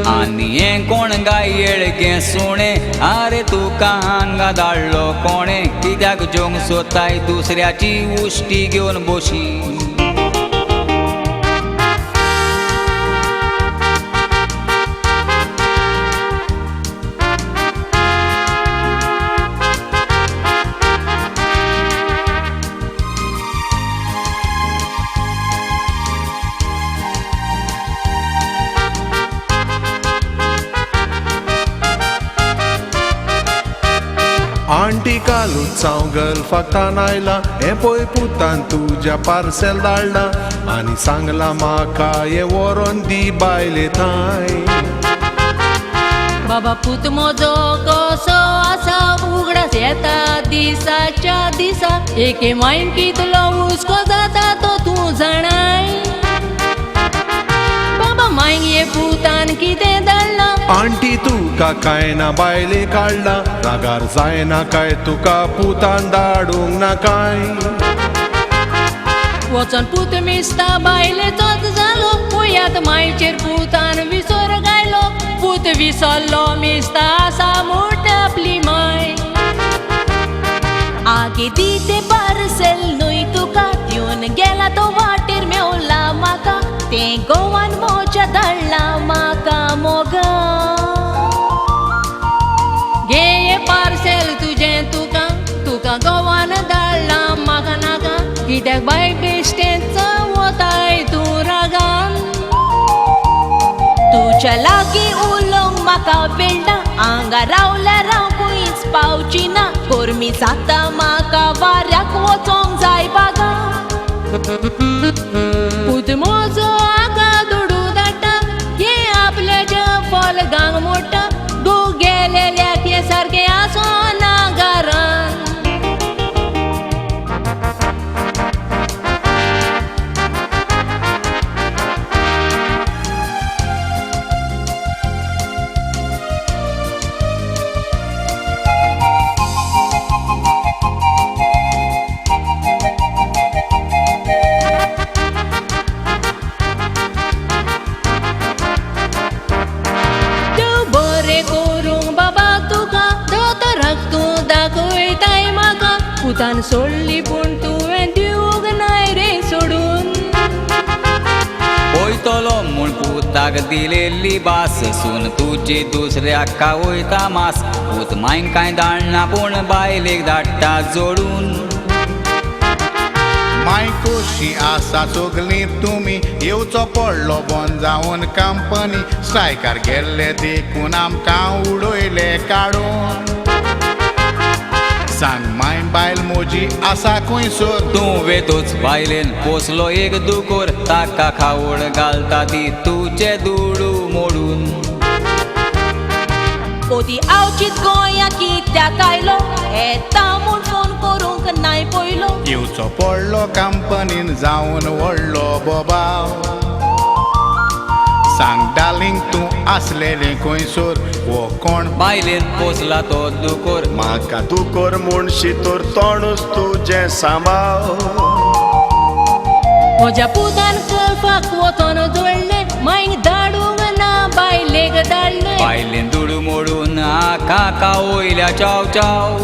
आनी हें कोण गाय येळगें सुणें आरे तुका हांगा धाडलो कोणें कित्याक जेवंक सोदताय दुसऱ्याची उश्टी घेवन बशी कालूच हांव गल्फाक आयला हें पळय पुतान तुज्या पार्सेल धाडला आनी सांगला म्हाका हें व्हरोन दी बायले थांय. बाबा पूत म्हजो कसो आसा उगडास येता दिसाच्या दिसा एके मायन कितलो हुस्को जाता तो तूं जाणाय. बाबा मायन हे पुतान कितें धाडलां आंटी तुका कांय ना बायले काडला रागार जायना काय तुका पुतान धाडूंक ना कांय. वचोन पूत मिस्ता बायलेचोच जालो पळयात मायचेर पुतान विसर घायलो पूत विसरलो मिस्ता आसा म्हूण आपली माय. आगे दी तें पार्सेल न्हय तुका दिवन गेला तो वाटेर मेवला म्हाका तें गोवान मोच्या धाडला म्हाका मोगा. घे हें पार्सेल तुजें तुका तुका गोवान धाडला म्हाका नाका कित्याक बाय बेश्टेंच वताय तूं रागान. तुज्या लागीं उलोवंक म्हाका वेळ ना हांगा रावल्यार हांव खंयच पावची ना गरमी जाता म्हाका वाऱ्याक वचोंक जाय बागा. पूत म्हजो हांगा दुडू धाडटा हे आपल्याच्या फल गांग मोडटा घोव गेलेल्याक हें सारकें आसना घरान. पुतान सोडली पूण तुवें दिवंक नाय रे सोडून. वयतलो म्हूण पुताक दिलेली भास सून तुजी दुसऱ्याक वयता मास पूत मायन कांय धाडना पूण बायलेक धाडटा जोडून. माय खोशी आसा सगलीं तुमी येवचो पडलो बंद जावन कंपनी स्ट्रायकार गेल्ले देखून आमकां उडयले काडून. सांग माय बायल म्हजी आसा खंयसर तूं वेतूच बायलेन पोसलो एक दुकोर ताका खावड घालता ती तुजे दुडू मोडून. ओदी आवचीत गोंया कित्याक आयलो येता म्हूण फोन करूंक नाय पयलो येवचो पडलो कंपनीन जावन व्हडलो बोबाव. सांग डार्लिंग तूं आसलेलें खंयसर वो कोण बायलेन पोसला तो दुकोर म्हाका दुकोर म्हूण शितोर तोंडूच तुजें सांबाळ. म्हज्या पुतान गल्फाक वचोन जोडलें मायक धाडूंक ना बायलेक धाडलें बायलेन दुडू मोडून आका कावयल्या चाव चाव.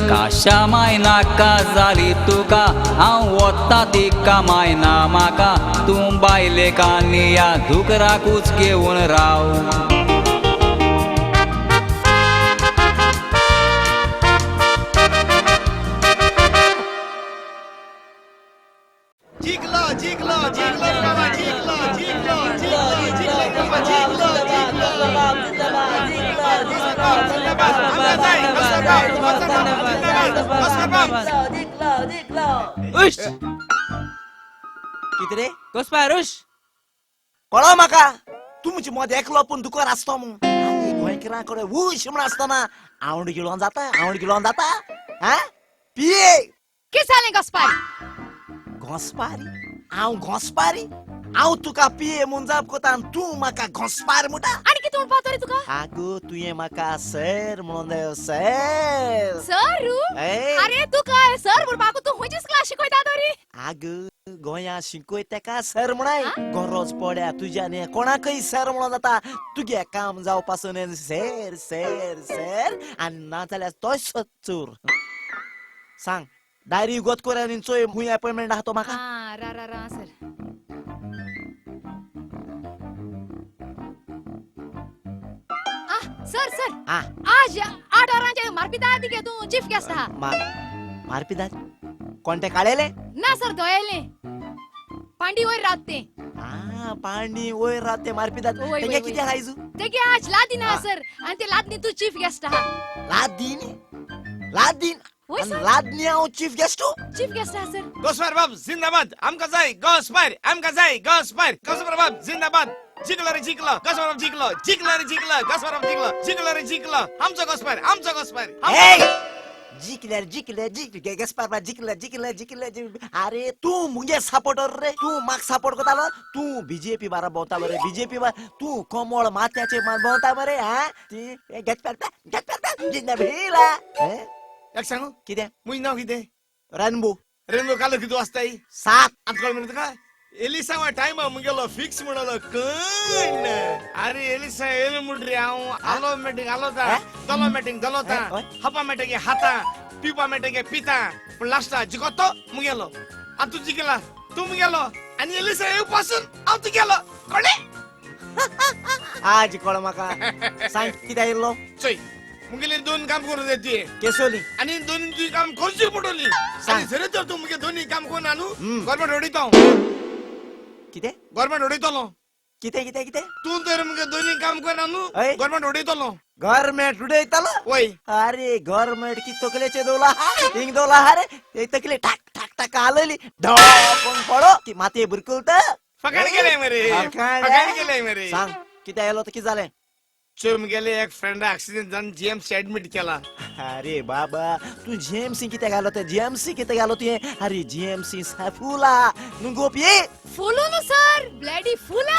काशा माय नाका जाली तुका हांव वता तिका मायना म्हाका तूं बायलेक आनी ह्या धुकराकूच घेवन राव. जिंकलो जिंकलो जिंकलो बाबा जिंकलो जिंकलो जिंकलो जिंकलो बाबा जिंकलो जिंकलो. उश कितें रे गोस्पार उश कळो म्हाका तुमचे मद एकलो पूण दुकोर आसतो मू गोंयकारां कडेन उश म्हण आसतना आवड गिळोन जाता आवड गिळोन जाता. हा पिये कितें जालें गोस्पार? घोंसपारी हांव घोंसपारी हांव तुका पिये म्हूण जाप कोता आनी तूं म्हाका घोंसपार म्हणटा. आनी कितें म्हणपा तरी तुका? आगो तुवें म्हाका सर म्हणून जायो सर. सर? आरे तुका सर म्हणपाक तूं खंयचीच क्लास शिकयता तरी? आगो गोंया शिकय तेका सर म्हणाय गरज पड्या तुज्यान कोणाकय सर म्हणून जाता. तुगे काम जावपासून सर सर सर आनी नाजाल्यार तोच चोर. सांग डायरी उगत कर आनी चोय खूंय अपॉयंटमेंट आहा तो म्हाका. रा रा रा सर. सर सर आज 8 वरांचे मारपिदार दी तूं चीफ गेस्ट आहा. मारपिदार कोण ते काळेले? ना सर दोयेले पांडी वयर रावत ते. पांडी वयर रावत ते मारपिदार. तेंगे कितें आयजू? तेगे आज लादीन आहा सर आणि ते लादनी तू चीफ गेस्ट आहा. लादीन लादीन लादनी हांव चीफ गेस्ट? चीफ गेस्ट आहा सर. गोस्वार बाब जिंदाबाद. आमकां जाय गोस्वार, आमकां जाय गोस्वार. गोस्वार बाब जिंदाबाद. जिखलो रे जिखलो गोस्वार बाब, जिखलो जिखलो रे जिखलो गोस्वार बाब, जिखलो जिखलो रे जिखलो. आमचो गोस्वार, आमचो गोस्वार. जिखल्यार जिखले जिखले गॅस्पार बाब जिखले जिखले जिखले. अरे तूं मुगे सपोर्टर रे, तूं म्हाका सपोर्ट करतालो. तूं बीजेपी बारा भोंवतालो रे, बीजेपी बार. तूं कमळ माथ्याचे भोंवता मरे. हा गॅस्पार गॅस्पार जिंदाबाद. एक सांगू कितें? म्हजें नांव कितें? रेनबो. रेनबो कालो कितें वाचताय? 7. आतां कळ्ळें मरे तुका? एलिसा टायमा मुगेलो फिक्स म्हणलो कण. अरे एलिसा येयलो म्हणटरी हांव आलो मेटिंग आलो ता, दलो मेटिंग दलो ता, हापा मेटगे हाता, पिवपा मेटगे पिता, पूण लास्टा जिखो तो मुगेलो. आतां तूं जिखला, तूं मुगेलो आनी एलिसा येवपासून हांव तुगेलो. कळ्ळें? आज कळ्ळें म्हाका. सांग कित्याक येयल्लो? चोय मुगेले दोन काम करूं जाय तुवें केसोली आनी दोन तुवें काम करची पडटली. आनी जरी तर तूं मुगे दोनूय काम करून न्हू गव्हर्मेंट उडयता हांव. कितें? गव्हर्मेंट उडयतलो. कितें कितें कितें? तूं तर मुगे दोनूय काम करना न्हू गव्हर्मेंट उडयतलो. गव्हर्मेंट उडयतलो? वय. अरे गव्हर्मेंट की तकलेचे दवला हिंग दवला हा रे. ते तकले टाक टाक टाक हालयली धोप पडो की मातये बुरकुलता. फकाण केलें मरे, फकाण केलें मरे. सांग कितें आयलो तर कितें जालें? चोय मुगेले एक फ्रेंडा एक्सिडेंट जावन जीएमसी एडमिट केला. अरे बाबा तूं जीएमसी कित्याक घालो? तें जीएमसी कित्याक घालो तुवें? अरे जीएमसी फुला न्हू गोपये. फुलो न्हू सर, ब्लडी फुला.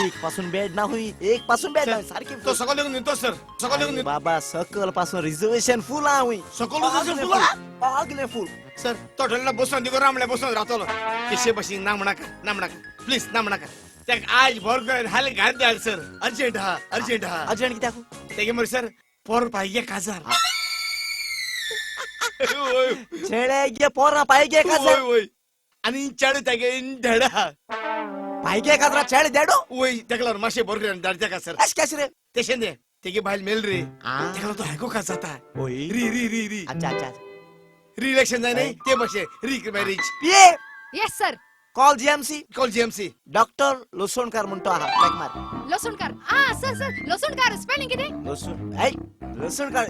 एक पासून बेड ना हुई, एक पासून बेड ना सारकी. तो सकल येवन न्हितो सर, सकल येवन. बाबा सकल पासून रिजर्वेशन फुला हुई. सकल रिजर्वेशन फुला? पागले फुल सर. तो ठरला बसून दिगो रामले बसून रावतलो. केशे बशी ना म्हणाका, ना म्हणाका प्लीज, ना म्हणाका. तेका आज भर करून हाले घात द्याल सर. अर्जंट हा, अर्जंट हा. अर्जंट कित्याक? तेगे मरे सर पोर पाहिजे काजार. चेडे गे पोरा पाहिजे काजार. वय. आनी चेडे तेगे धेड हा. पाहिजे काजरा चेडे धेडो? वय. तेका लागून मातशें भर करून धाड तेका सर. अशें कशें रे? तेशें तें तेगे बायल मेल रे, तेका लागून तो हायको काज जाता. री री री री. अच्छा अच्छा. री इलेक्शन जाय न्ही ते भाशेन री marriage. Yes sir. Call GMC. Call GMC. Doctor Losonkar म्हणतो आहा, टॅक मार. लोसणकार. आ सर सर लोसणकार स्पेलिंग कितें? लसूण. ऐ Losonkar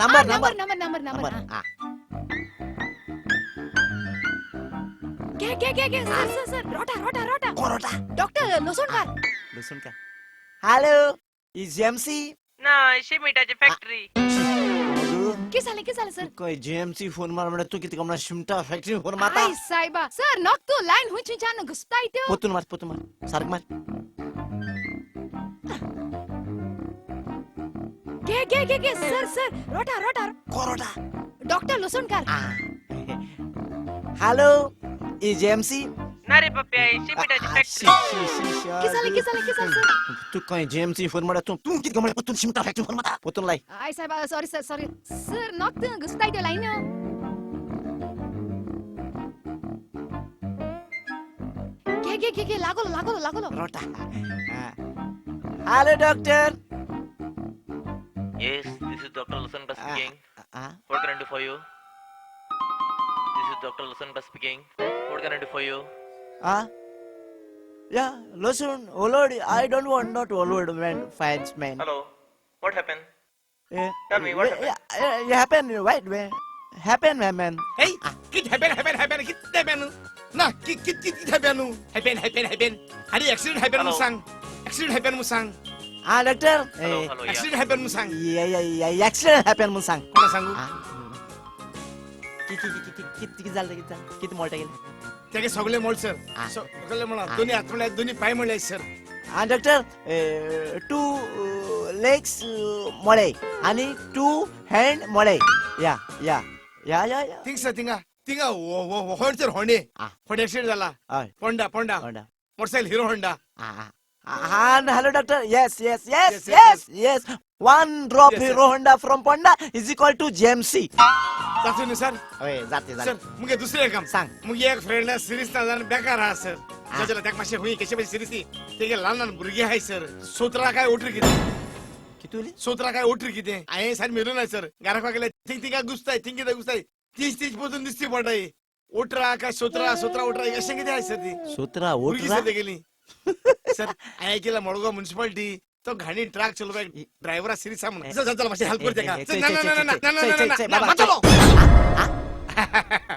number number number number number. घे घे घे घे सर सर सर रोटा रोटा रोटा. कोण रोटा? डॉक्टर लोसणकार. लोसणकार. हॅलो, ही जीएमसी? ना, शिमिटाची फॅक्टरी. की झालं की झालं सर? काय जीएमसी फोन मार म्हणा तू किती कमला शिमटा फॅक्टरी फोन मारता. आई साहेबा सर नॉक तू लाईन हुई छान घुसता इथे. पोतून मार, पोतून मार, सारख मार. घे घे घे घे सर सर रोटा रोटा. कोरोटा? डॉक्टर लोसणकार. हॅलो, ही जीएमसी? ना रे पप्प्या, शिमिटाची फॅक्टरी. की झालं की झालं की झालं सर? तू काय जीएमसी फोन मारा तू तू किती कमला पोतून शिमटा फॅक्टरी फोन मारता. पोतून लाई. आई साहेबा sorry sir sorry sir knock तू घुसता इथे लाईन. घे घे घे घे लागलो लागलो लागलो. रोटा. Hello doctor. Yes, this is Dr. Losonkar speaking. What can I do for you? This is Dr. Losonkar speaking. What can I do for you? Yeah, Losun, Olod, I don't want not Olod man, fans man. Hello, what happened? Yeah. Tell me what happened. Yeah, happen, right, man? Happen, man, man. Hey, kit happen, happen, happen, kit happen. Na, kit kit kit happen, happen, happen, happen. Hari accident happen musang, accident happen musang. Ah, doctor. Hello, hello, yeah. Accident happen musang. Yeah, yeah, yeah, accident happen musang. कोणा सांगू? किती किती किती झालं किती झालं किती मोठं गेलं? तेगे सगळे मोळ सर, सगळे मोळा. दोन्ही हात म्हणले, दोन्ही पाय म्हणले सर. हा डॉक्टर, 2 लेग्स मोळे आणि 2 हँड मोळे. या या या या या. थिंग सर, थिंगा थिंगा होण सर, होणे होणे ऍक्सिडेंट झाला. Honda Honda motorcycle Hero Honda. हा hello doctor. Yes yes yes yes yes. 1 drop Hero Honda from Ponda is equal to GMC. जाते न्ही सर? हय जाते जाते सर. मुगे दुसरें काम सांग. मुगे एक फ्रेंड सिरीज ना जाण बेकार आहा सर. जाल्यार ताका मातशें हुंय कशें बशें सिरीज ती तेगे ल्हान ल्हान भुरगीं आहाय सर. 17 काय 18 कितें कितुली? 17 काय 18 कितें हांवें सारकें मेलूं ना सर. घराक गेल्यार थिंग थिंगा घुसताय, थिंग कितें घुसताय, तीस तीस पोतून दिसती पडटाय. 18 काय 17 17 18 अशें कितें आहा सर ती. 17 भुरगीं 18 सर तेगेली सर. हांवें केला मडगांव म्युनिसिपालिटी तो घाणी ट्रक चलोवपाक ड्रायव्हरा सिरीज आसा म्हणून. चल चल मातशें हेल्प कर तेका. ना ना ना ना ना ना मातलो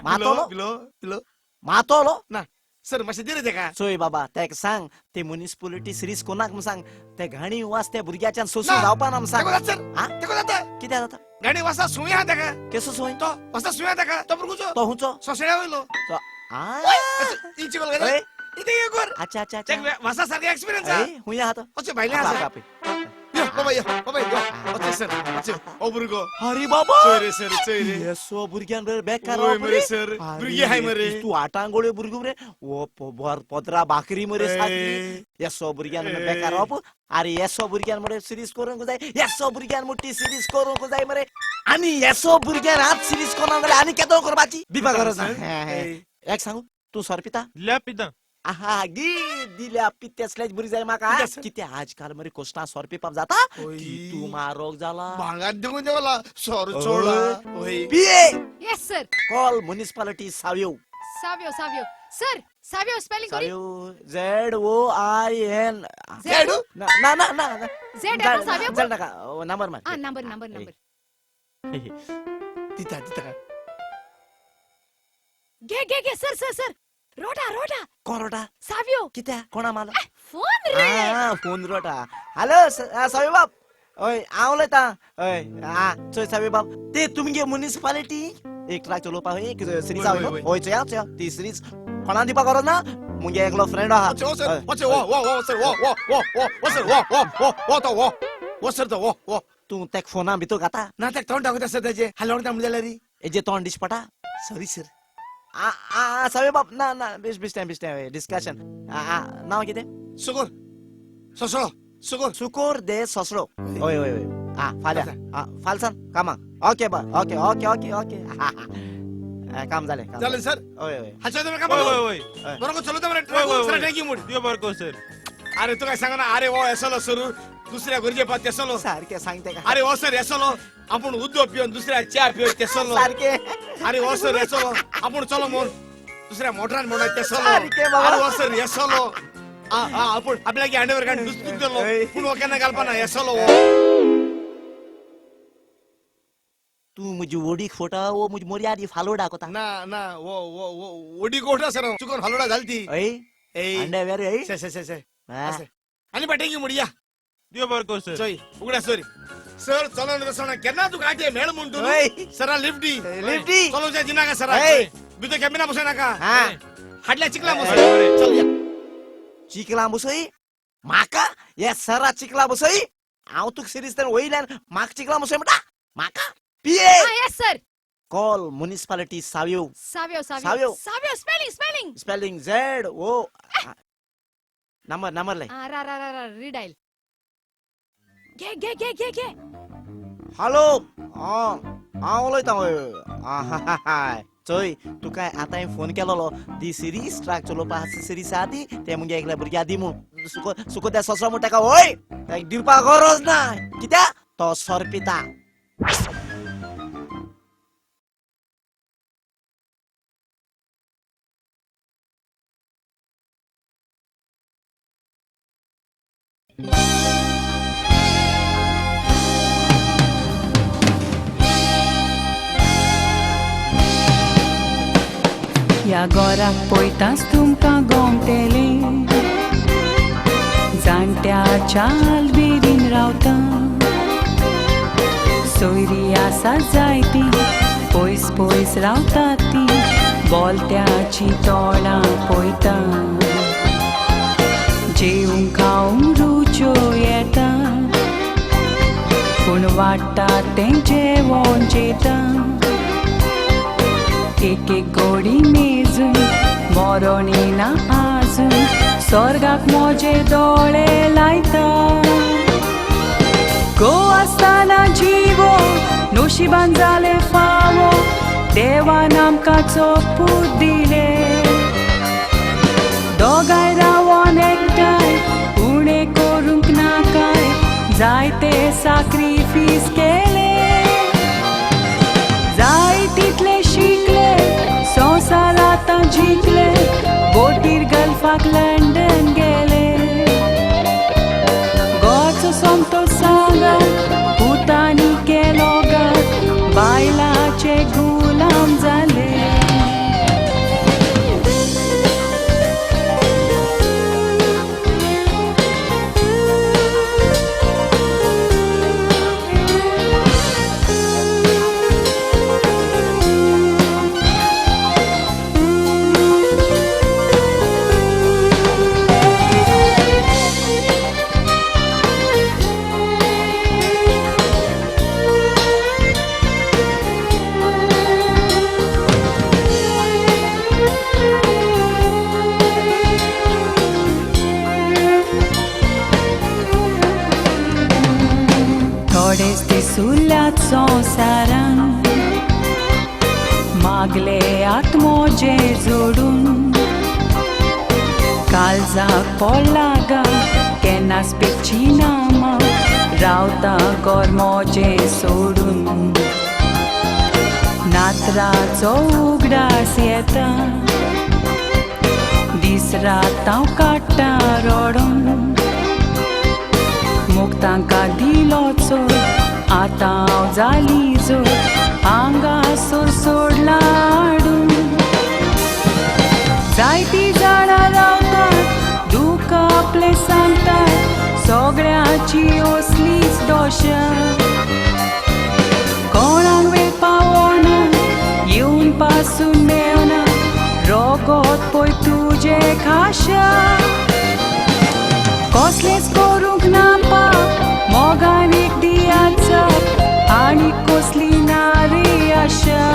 मातलो बिलो बिलो मातलो ना सर मातशें दिरे तेका. चोय बाबा तेका सांग ते म्युनिसिपालिटी सिरीज कोणाक म्हूण सांग. ते घाणी वास त्या भुरग्याच्यान सोसून जावपा ना म्हूण सांग. सर तेका जाता कित्याक जाता? घाणी वासा सुंय आहा तेका. केसो सुंय? तो वासा सुंय आहा तेका. तो भुरगो तो हुंचो सोसळ्या वयलो. इंची गोल इथे कर. अच्छा अच्छा अच्छा वासा सारखे एक्सपिरियन्स आहा. हुंय आहा तो? अशें भायले आसा. यो बाबा यो बाबा यो. अशें सर अशें ओ भुरगो. अरे बाबा चोय रे सर चोय रे. येसो भुरग्यान बरे बेकार ओय मरे सर भुरगी हाय मरे. तू आटांगोळे भुरगो रे. ओ पदरा भाकरी मरे सारकी. येसो भुरग्यान बेकार रावप. अरे येसो भुरग्यान मरे सिरीज करूंक जाय. येसो भुरग्यान मोठी सिरीज करूंक जाय मरे. आनी येसो भुरग्यान हात सिरीज कोना जाल्यार आनी केदो करपाची बिपा गरज ना. एक सांगू तूं सोर पिता? दिल्या पिता. आहा गी दिल्या पित्तेसलेच भुरगीं जाय म्हाका. कितें आजकाल मरे कोस्टा सोर पिवपाक जाता की तूं मारोग जाला भांगार देंवून देवला सोर चोळा. PA. Yes sir. Call municipality Savio. Savio Savio sir. Savio spelling curry. Savio Z O I N Z ना ना ना ना झेड आहे सावियो. चल नका नंबर मार. हा नंबर नंबर नंबर दिता दिता. घे घे घे सर सर सर. रोटा रोटा. कोण रोटा? सावियो. कित्या कोणा मारलो? फोन रे. हा फोन रोटा. हॅलो सावियो बाब. हय हांव उलयतां. हय हा चोय सावियो बाब ते तुमगे म्युनिसिपालिटी एक ट्रक चलोवपाक एक सिरीज आहा हय चोया चोया ती सिरीज कोणा दिवपाक गरज ना. मुगे एकलो फ्रेंड आहा. तूं तेका फोना भितर घाता ना? तेका तोंड दाखयता सर तेजें हालोवण म्हणलें जाल्यार हेजें तोंड दिश्टी पडटा. Sorry sir. आ सावे बाब ना ना बेश बेश्टें बेश्टें डिस्कशन. नांव कितें? सुकोर सोसळो. सुकोर सुकोर दे सोसळो. हय हय हय. आ फाल्यां फालसान कामाक. ओके बा ओके ओके ओके ओके. काम जालें जालें सर. हय हय. हाचे तुमी काम हय हय बरोबर चलता मरे ट्रक सर. Thank you म्हूण देव बरो कर सर. अरे तुका सांगना अरे हो येसलो सर दुसऱ्या गरजे पात तेसलो सारकें सांगते का? अरे हो सर येसलो आपूण उदक पिवन दुसऱ्या च्या पिवन तेसलो सारकें. अरे हो सर येसलो आपूण चलो म्हूण दुसऱ्या मोटरान म्हणून तेसलो. अरे हो सर येसलो आपूण आपल्याक हँडओवर काडून दुसरो दिलो पूण हो केन्ना घालपाना येसलो. तूं म्हजी वडीक फोटा वो म्हजी मोर्यादी फालोडा कोता? ना ना वो वो वडी कोटा सर चुकोन फालोडा जाली ती. हय से से से आनी पटेंगी मुडिया देव बरो कर सर. चोय उगडा सॉरी सर. चलोन वसोना केन्ना तुका आटे मेळ म्हूण तूं सरा लिफ्ट दी लिफ्ट दी चलोवच्या दिनाका सरा भितर कॅबिना बसय नाका. हाडल्या चिकला बसय. चल या चिकला बसय म्हाका हे सरा चिकला बसय. हांव तुका सिरीज तर वयल्यान म्हाका चिकला बसय म्हणटा म्हाका. PA. Yes sir. Call municipality Savio. Savio Savio Savio spelling spelling spelling Z O number number लाय. रा रा रा रा रिडायल. घे घे घे घे घे. हॅलो हांव उलयतां. हय चोय तुका आतां फोन केलोलो दी सिरीज ट्रक चलोवपा सिरीज आहा ती ते मुगे एकल्या भुरग्या दी म्हूण. सुको सुको त्या सोसरो म्हूण तेका हय तेका दिवपाक गरज ना. कित्याक तो सोर पिता. ह्या गोराक पळयताच तुमकां गोमटेलें जाणट्याच्या आलबेरीन रावता. सोयरी आसा जायती पयस पयस रावता ती बोलत्याची तोंडां पळयता. जेवंक खावंक रुच्यो येता पूण वाडटा तें जेवण जेता. एक एक गोडी मेजून मरण येना आजून स्वर्गाक म्हजे दोळे लायता. गो आसतना जिवो नशिबान जालें फावो देवान आमकां चोपूत दिले. दोगांय रावोन एकठांय उणें करूंक ना कांय जायते साक्रिफीस केले. जाय तितले शिकले संवसार आतां जिखले बोटीर गल्फाक लंडन गेले. गोचो मागले आत्मोजे जोडून कालजाक पोडला गा केन्नाच पेची ना मा रावता गोरमोजे सोडून नात्राचो उगडास येता दीस रात हांव काडटा रडून मुक्तांका दिलो चोर आतां हांव जाली जोर हांगासर सोडला हाडून जायतीं जाणां रावतात दुख्ख आपलें सांगतात सगळ्याची असलीच दोशा कोणाक वेळ पावना येवन पासून मेवना रोगोत पळय तुजें खाशा कसलेंच करूंक ना पाप मोगान एक दियाचा आनी कसली ना रे आशा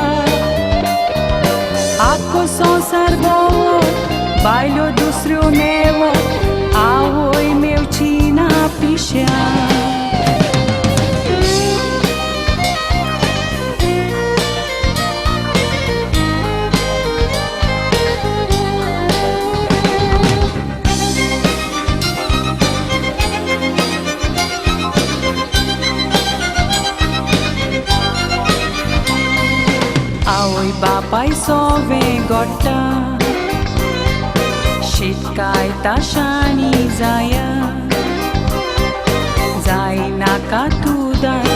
आख्खो संवसार भोंवत बायलो दुसऱ्यो मेवत आवय मेवची ना पिश्या. आवय बापाय सोवें गोडटा शिटकायता शाणी जाया जायनाका तुदार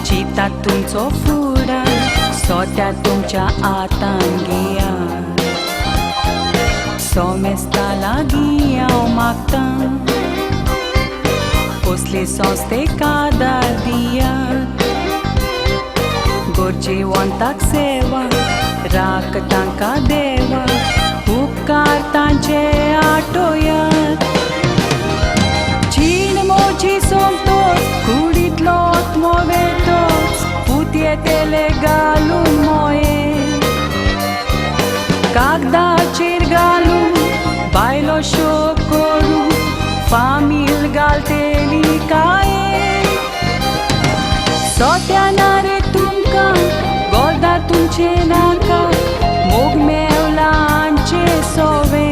चिंता तुमचो फुडार सोत्या तुमच्या आतान घेया सोमेस्ता लागीं हांव मागतां कसले संस्थेक आदार दियात गरजेवंताक सेवा राख तांकां देवा उपकार तांचे आटोयात जीण मोजी सोमतोच कुडींतलो आत्मो वेतोच पूत येतले घालून मोये कागदाचेर घालून बायलो शोक करून फामील घालतली कांय सोत्या ना रे तुमकां गोदा तुमचें नाका मोग मेवला आमचे सोवे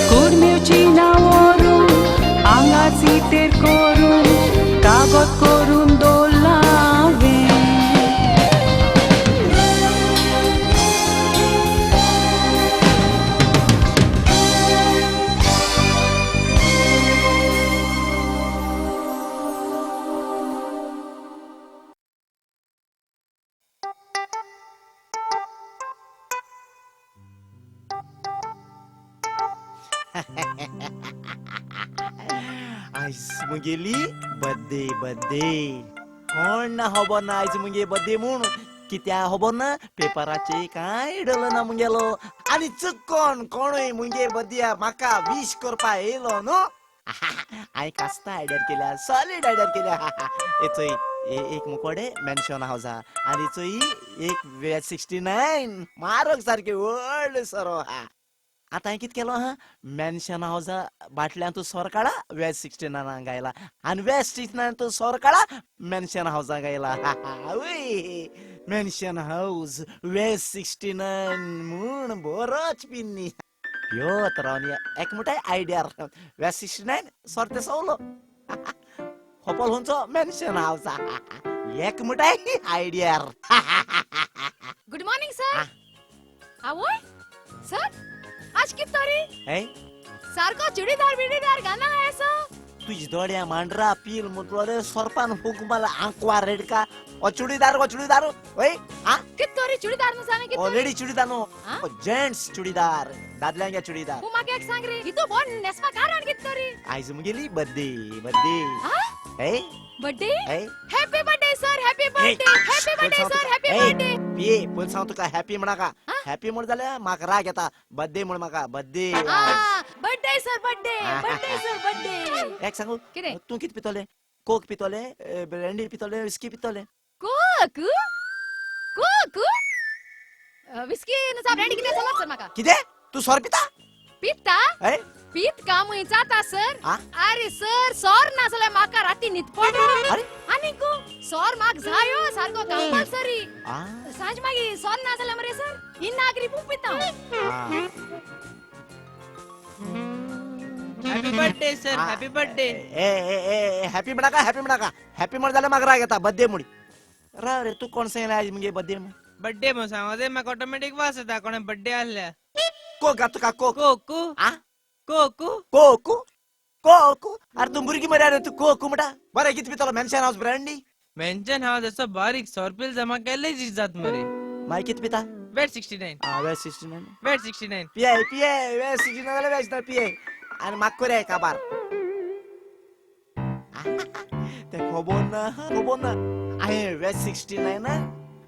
कूड मेवची ना व्हरून आंगाची तेर करून कागद करून दवरलां हांवें. आयज मुगेली बड्डे बड्डे कोण ना खबर ना आयज मुगे बड्डे म्हूण कित्या खबर ना पेपराचे कांय डलो ना मुगेलो आनी चुकोन कोणूय मुगे बड्डे म्हाका विश करपा येयलो न्हू. हांवें कास्ता आयडिया केल्या, सॉलीड आयडिया केल्या. चोय एक मुकोडे मॅन्शन हावजा आनी चोय एक 69 मारक सारकें व्हडलें सोरो आहा. आतां हांवें कितें केलो आहा, मॅन्शन हावजा बाटल्यान तूं सोर काडा वेज 69 गायला आनी वेज 69 तूं सोर काडा मॅन्शन हावजा गायला. वय मॅन्शन हावज वेज 69 म्हूण बरोच पिन्नी यो तर एक मोठाय आयडियार वेज 69 सोर ते सोवलो होपल हुंचो मॅन्शन हावजा एक मोठाय आयडियार. Good morning sir. आवय सर आज कित तरी सारको चुडीदार बिडीदार गाना ऐसो तुझ दोड्या मांडरा पील मुटलो सरपान हुक मला आंकवार रेडका ओ चुडीदार ओ चुडीदार ओय आ कित तरी चुडीदार नु सांगे कित ओ लेडी चुडीदार नो ओ जेंट्स चुडीदार दादल्यांगे चुडीदार. तू मागे एक सांग रे इतो बोन नेसपा कारण कित तरी आयज मुगेली बर्थडे बर्थडे ए birthday happy birthday sir happy birthday happy birthday sir happy birthday. पिये पयलीं सांग तुका हॅपी म्हणाका हॅपी म्हण जाल्यार म्हाका राग येता बर्थडे म्हण म्हाका birthday birthday sir birthday birthday sir birthday. एक सांगू तूं कितें पितोलें? कोक पितोलें, ब्रँडी पितोलें, विस्की पितोलें? कोक कोक विस्की नुसा ब्रँडी कितें चलत सर म्हाका. कितें तूं सोर पिता? पिता पीत कामूय जाता सर. अरे सर सोर ना जाल्यार म्हाका राती न्हीद पडना. आनीक सोर म्हाका जायो सारको कंपल्सरी. सांज मागीर सोर ना जाल्यार मरे सर इन्नागरी पूण पिता. Happy birthday sir, happy birthday. ए ए हॅपी म्हणाका, हॅपी म्हणाका. हॅपी म्हण जाल्यार म्हाका राग येता बर्थडे मुडी. राव रे तूं कोण सांगलें आयज मुगे बर्थडे? बर्थडे म्हूण सांगो म्हाका ऑटोमॅटीक वास येता कोणा बर्थडे आसल्या. कोक घात तुका Coke. Cuckoo cuckoo cuckoo cuckoo. अरे तूं भुरगी मरे, अरे तूं कोकू म्हणटा. बरें कितें पितलो? Mansion house brandy. Mansion house असो बारीक सोरपील जमा केल्ले जात मरे. मागीर कितें पिता? वेट 69. वेट 69. वेट 69 पियाय पियाय. वेट 69 जाल्यार वेट 69 पियाय. आनी म्हाका कोरया काबार. तें खबर ना, खबर ना. हांवें वेट 69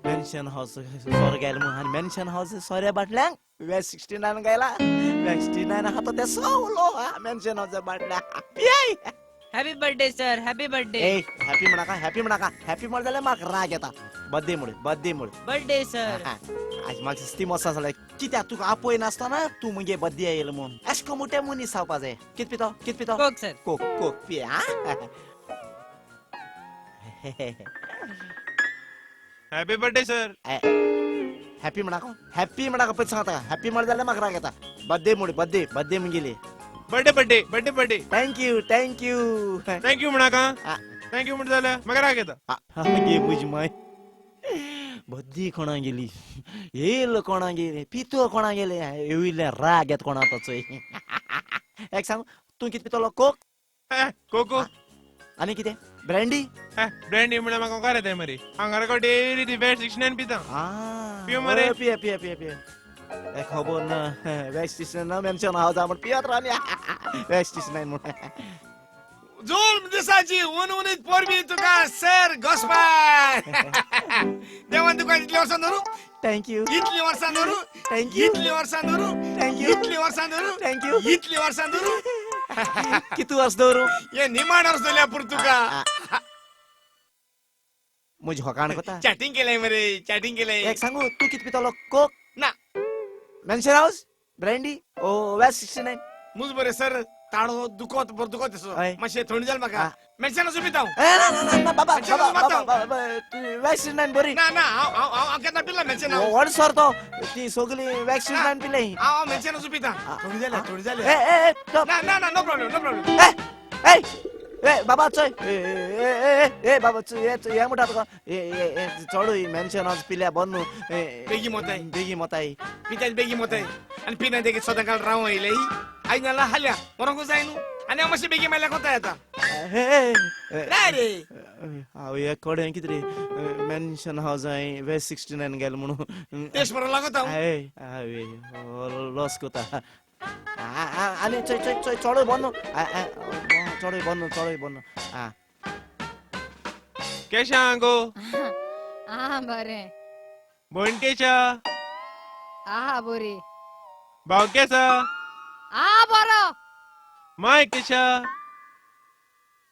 मेन्शन हावस सोरो गायलो म्हूण. आनी मेन्शन हावस सोऱ्या बाटल्यांक वेट 69 गायला. वेट 69 आहा तो ते सोवलो मेन्शन हावस बाटल्या. पियाय. Happy birthday sir, happy birthday. ए हॅपी म्हणाका, हॅपी म्हणाका. हॅपी म्हण जाल्यार म्हाका राग येता. बर्थडे मुळे, बर्थडे मुळे. Birthday sir. आज म्हाका सिस्ती मोसा जाल्यार कित्याक तुका आपय नासतना तूं मुगे बर्थडे येयलो म्हूण अशें करून मोटे मनीस जावपा जाय. कितें पितो? कितें पितो? Coke sir. कोक कोक पिये. Happy birthday sir. Happy म्हणाका, हॅपी म्हणाका. पयलीं सांगता हॅपी म्हण जाल्यार म्हाका राग येता. बर्थडे मुळे, बर्थडे बर्थडे मुगेली. Birthday birthday birthday birthday. Thank you thank you thank you म्हणाका. Thank you म्हण जाल्यार म्हाका राग येता. गे म्हजी माय बद्दी कोणा गेली, येयल कोणा गेली, पितो कोणा गेले, येयल्ले राग येता कोणा ताचोय. एक सांग तूं कितें पितलो? कोक. कोको आनी कितें? ब्रँडी. ब्रँडी म्हळ्यार म्हाका ओंकार येता मरे. हांगा डेली ती वेट 69 पिता. पियो मरे. पिये पिये पिये पिये. खबर ना वेट 69 मेन्शन हावस म्हण पियत रावली. वेट 69 म्हण. जुल्म दिसाची उन उनीत परबी तुका सर गोस्पार. देवान तुका इतली वर्सां धरू. Thank you. इतली वर्सां धरू. Thank you. इतली वर्सां धरू. Thank you. इतली वर्सां धरू. Thank you. इतली वर्सां धरू. कितू वर्स दवरू? हे निमाण वर्स धरल्या पूर तुका. म्हजी होकाण कोता. चॅटिंग केलंय मरे, चॅटिंग केलंय. एक सांगू तूं कितें पितलो? कोक ना, मेन्शन हावस ब्रँडी ओ वेट 69. मुज बरे सर ताळो दुखत बरो दुखत असो मातशें थंड जालें म्हाका. मेन्शन हावस पिता हांव. ना बाबा बाबा वेट 69 बरी. ना ना हांव हांव केन्ना पिला मेन्शन हावस. व्हड सर तो ती सगळी वेट 69 पिले. हांव मेन्शन हावस पिता. थंड जालें, थंड जालें. ए ना ना ना, नो प्रॉब्लेम नो प्रॉब्लेम. ए ए बाबा चोय. ए ए ए बाबा चोय, हे म्हणटा तुका. ए ए चडूय मेन्शन हावस पिल्या बंद न्हू. बेगी मोताय, बेगी मोताय. पिताय बेगी मोताय. आनी पिना देखी सदां काल राव येयले. आयज नाल्यार हाल्या मरोंकूच जाय न्हू. आनी हांव मातशें बेगीन मारल्यार कोता येता. रे हांव हे कडेन कितें रे मेन्शन हावस हांवें वेट 69 गेलो म्हणून तेश बरो लागता. हांवें लॉस कोता. आनी चोय चोय चोय चडूय बंद न्हू, चडूय बंद न्हू, चडूय बंद न्हू. केशा आहा गो? आहा बरें. भयण केशा? आहा बरी. भाव केसा? आहा बरो. माय केशा?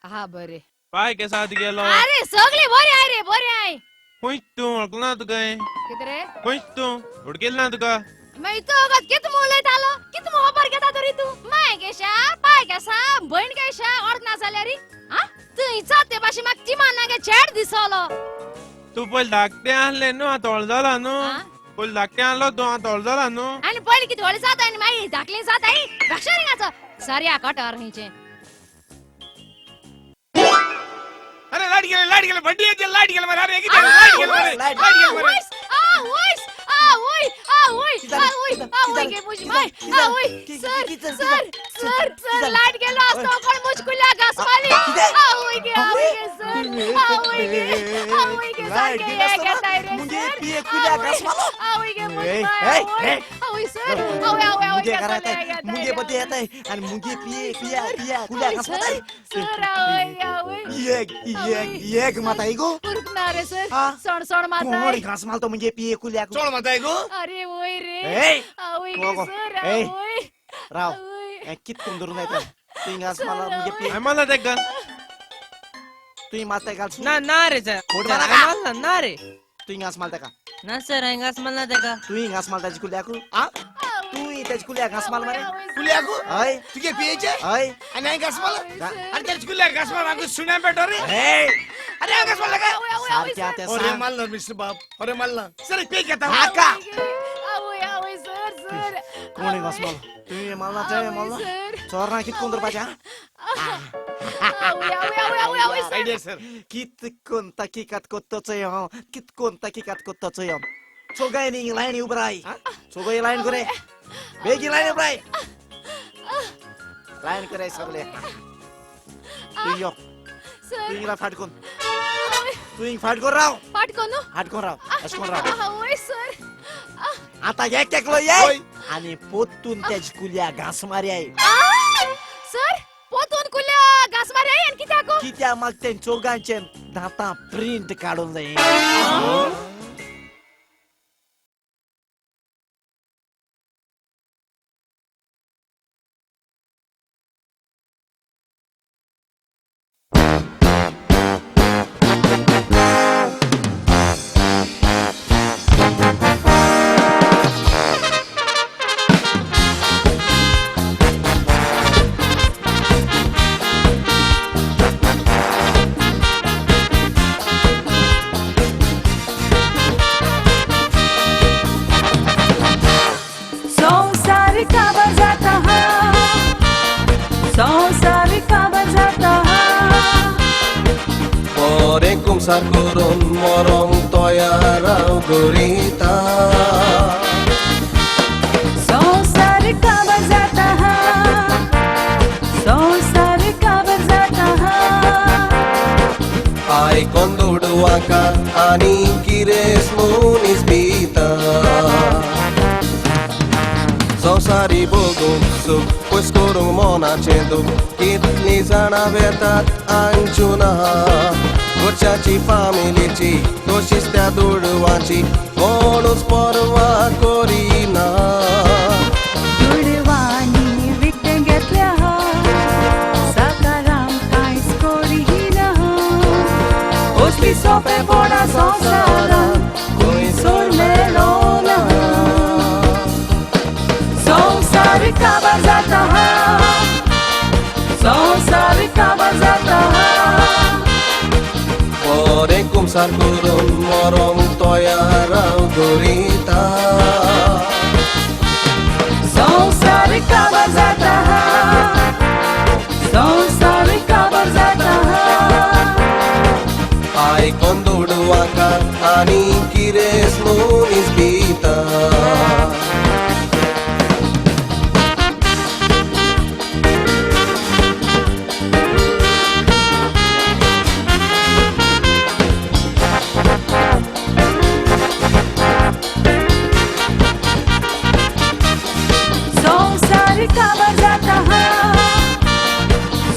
आहा बरे. पाय केसा तुगेलो? अरे सगळी बरी I रे, बरी I. खंयच तूं वळखलो ना तुका? कितें रे? खंयच तूं उडकेल ना तुका? मागीर तूं वगत कितें उलयतालो? कितें खबर घेता तरी तूं? माय केशा, पाय केसा, भयण केशा, वळख ना जाल्यार आ तूं इचात ते भाशेन म्हाका तिमान गे चेड दिसलो. तूं पयलीं धाकटें आसलें न्हू, आतां व्हडलो जाला न्हू. पयलीं धाकटें आसलो तूं, आतां व्हडलो जाला न्हू. आनी पयलीं कितें व्हडलें जाता आनी मागीर धाकलें जाता. भाशें सारया कटर खंयचें. अरे लाइट गेले, लाइट गेले, बड्डी येते, लाइट गेले मरे. अरे कितें लाइट गेले मरे, लाइट गेले मरे. आ वोयस आ वोय आ वोय आ वोय आ वोय गे मुझ my आ वोय. Sir sir sir sir light गेलो असतो कोण मुचकुल्या घास मारली. आ वोय गे, आ वोय गे सर, आ वोय गे, आ वोय गे सर गे घेताय रे मुगे पिये कुल्या घास मारलो. आ वोय गे मुझ my आ वोय सर, आ वोय आ वोय आ वोय मुगे बड्डी येताय आनी मुगे पिये पिया पिया कुल्या घास मारताय सर. आ वोय आ वोय एक एक एक माताय गो. उरकना रे सर, सण सण माताय. कोण घास मारतो मुगे पिये कुल्या चोड माताय गो. अरे वोय रे, आवय गे सर, आवय. राव कित करून धरून जाय तुवें घास मारला मुगे पिये. मारला तेका घास? तुवें मारता घास? ना ना रे सर, मारला ना रे. तुवें घास मारता का? ना सर, हांवें घास मारला तेका. तुवें घास मारता ताजे कुल्याक? आ तुवें ताजे कुल्या घांस मारला मरे. कुल्याकू? हय. तुगे पियेचे? हय. आनी हांवें घांस मारला? आरे तेज कुल्याक घांस मार हांगा सुण्या पेटो रे. अरे हांवें घांस मारला काय? सारकें आतां अरे सांग. मारला मिस्टर बाब, अरे मारला. सर एक पेग घेता. नाका. आवय आवय सर सर. कोणी घांस मारला? तुवें मारला तेणें मारला? चोर ना कित कोण धरपाचें आं? आवय आवय आवय आवय आवय सर. Idea sir. कित कोण तहकीकात कोत्तोचोय हांव, कित कोण तहकीकात कोत्तोचोय हांव. चोगायनी लायन उबराय, चोगाय लायन करे, बेगीन लायन उबराय, लायन करे सगळे. तूं यो, सर. तूं हिंगा फाट कोन, तूं हिंग फाट कोन राव, फाट कोन? फाट कोन राव, अशें कोन राव. आवय सर. आतां एक एकलो ये आनी पोत्तून तेज कुल्या घांस मारयाय. सर पोतून कुल्या घांस मारयाय आनी कित्याक? कित्याक म्हाका तें चोगांचें दांतां प्रिंट काडूंक जाय. संवसार काबर जाता हा, संवसार काबर जाता हा. बरें कुमसार करून मरोंक तयार हांव करिता. संवसार काबर जाता हा, संवसार काबर जाता हा. आयकोन दुडवांका आनी किरेस मनीस भिता. संवसारी भोगूंक सूख पयस करूंक मनाचें दूख. कितलीं जाणां वेतात आंचून आहा. घरच्याची फामिलीची तशीच त्या दुडवांची कोणूच पर्वा करिना. दुडवांनी विकतें घेतल्या हा, साकाराम कांयच करिना. असली सोंपेपणां संवसारांत खंयसर मेळना. संवसार काबार जाता हा, संवसार काबार जाता हा. बरें कुमसार करून मरोंक तयार हांव करिता. संवसार काबार जाता हा, संवसार काबार जाता हा. आयकोन दुडवांका आनी किरेस मनीस भिता. संवसार काबार जाता हा,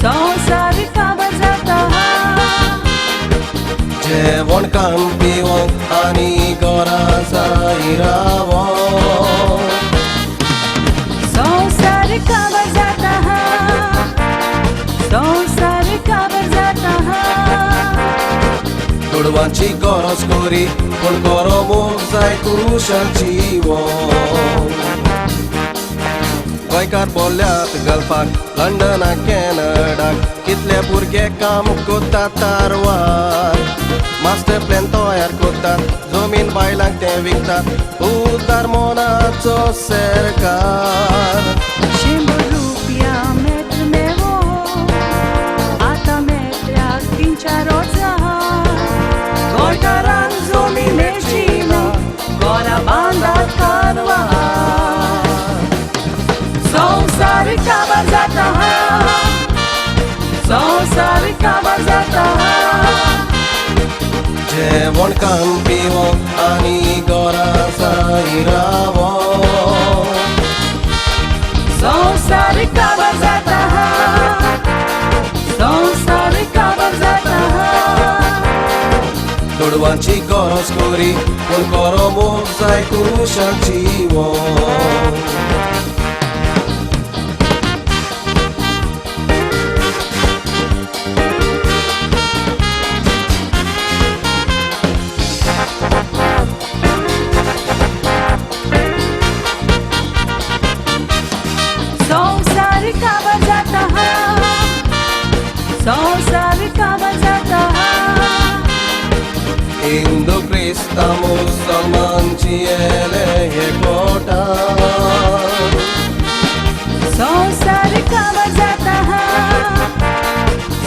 संवसार काबार जाता हा. जेवण खाण पिवंक आनी घरा जाय रावोंक. संवसार काबार जाता हा, संवसार काबार जाता हा. दुडवांची गरज करी पूण बरो मोग जाय कुशाल जिवोंक. गोंयकार बोल्ल्यात गल्फाक, लंडनाक, कॅनडाक. कितले भुरगे काम कोत्तात तारवार. मास्टर प्लॅन तयार कोत्तात, जमीन बायलांक ते विकतात. उदार मनाचो सरकार. 100 रुपया मेत्र मेवो, आतां मेत्र्याक 3-4 हजार. गोंयकारांक जमीन मेळची ना, घरां बांदात कारवार. संवसार काबार जाता हा, संवसार काबार जाता हा. जेवण खाण पिवंक आनी घरा जाय रावोंक. संवसार काबार जाता हा, संवसार काबार जाता हा. दुडवांची गरज करी पूण बरो मोग जाय कुशाल जिवोंक. क्रिस्तांव मुसलमान जियेले एकवटान. संवसार काबर जाता हा,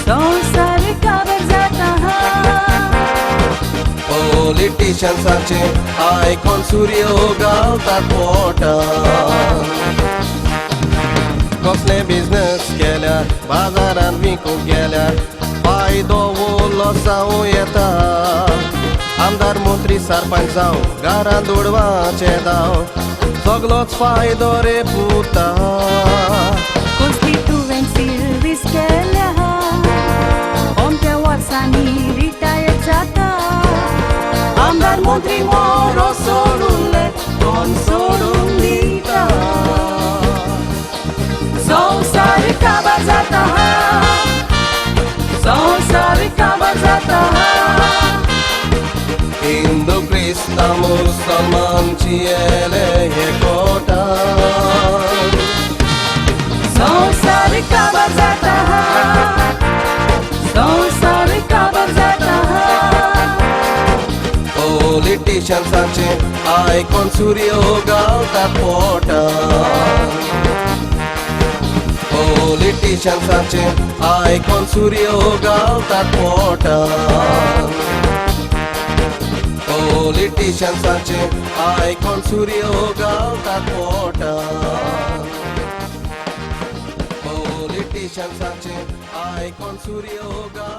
संवसार काबर जाता हा. पॉलिटिशियन्साचे आयकोन सुर्यो घालतात पोटान. कसले बिजनेस केल्यार बाजारान विकूंक गेल्यार फायदो वो जावं येता. आमदार मंत्री सरपंच जावं घरान दुडवाचे दाव सगलोच फायदो रे पुता. कसली तुवें सिर्वीस केल्या अमक्या वर्सांनी रिटायर जाता. आमदार मंत्री मोरो सोडून कोण सोडून दिता. संवसार काबर जाता हा, संवसार काबर जाता हा. हिंदू क्रिस्तांव मुसलमान जियेले एकवटान. संवसार काबर जाता हा, संवसार काबर जाता हा. पॉलिटिशियन्साचे आयकोन सुर्यो घालतात पोटान. पॉलिटिशियन्साचे आयकोन सुर्यो घालतात पोटान. पॉलिटिशियन्साचे आयकोन सुर्यो घालतात पोटान. पॉलिटिशियन्साचे आयकोन सुर्यो घालतात.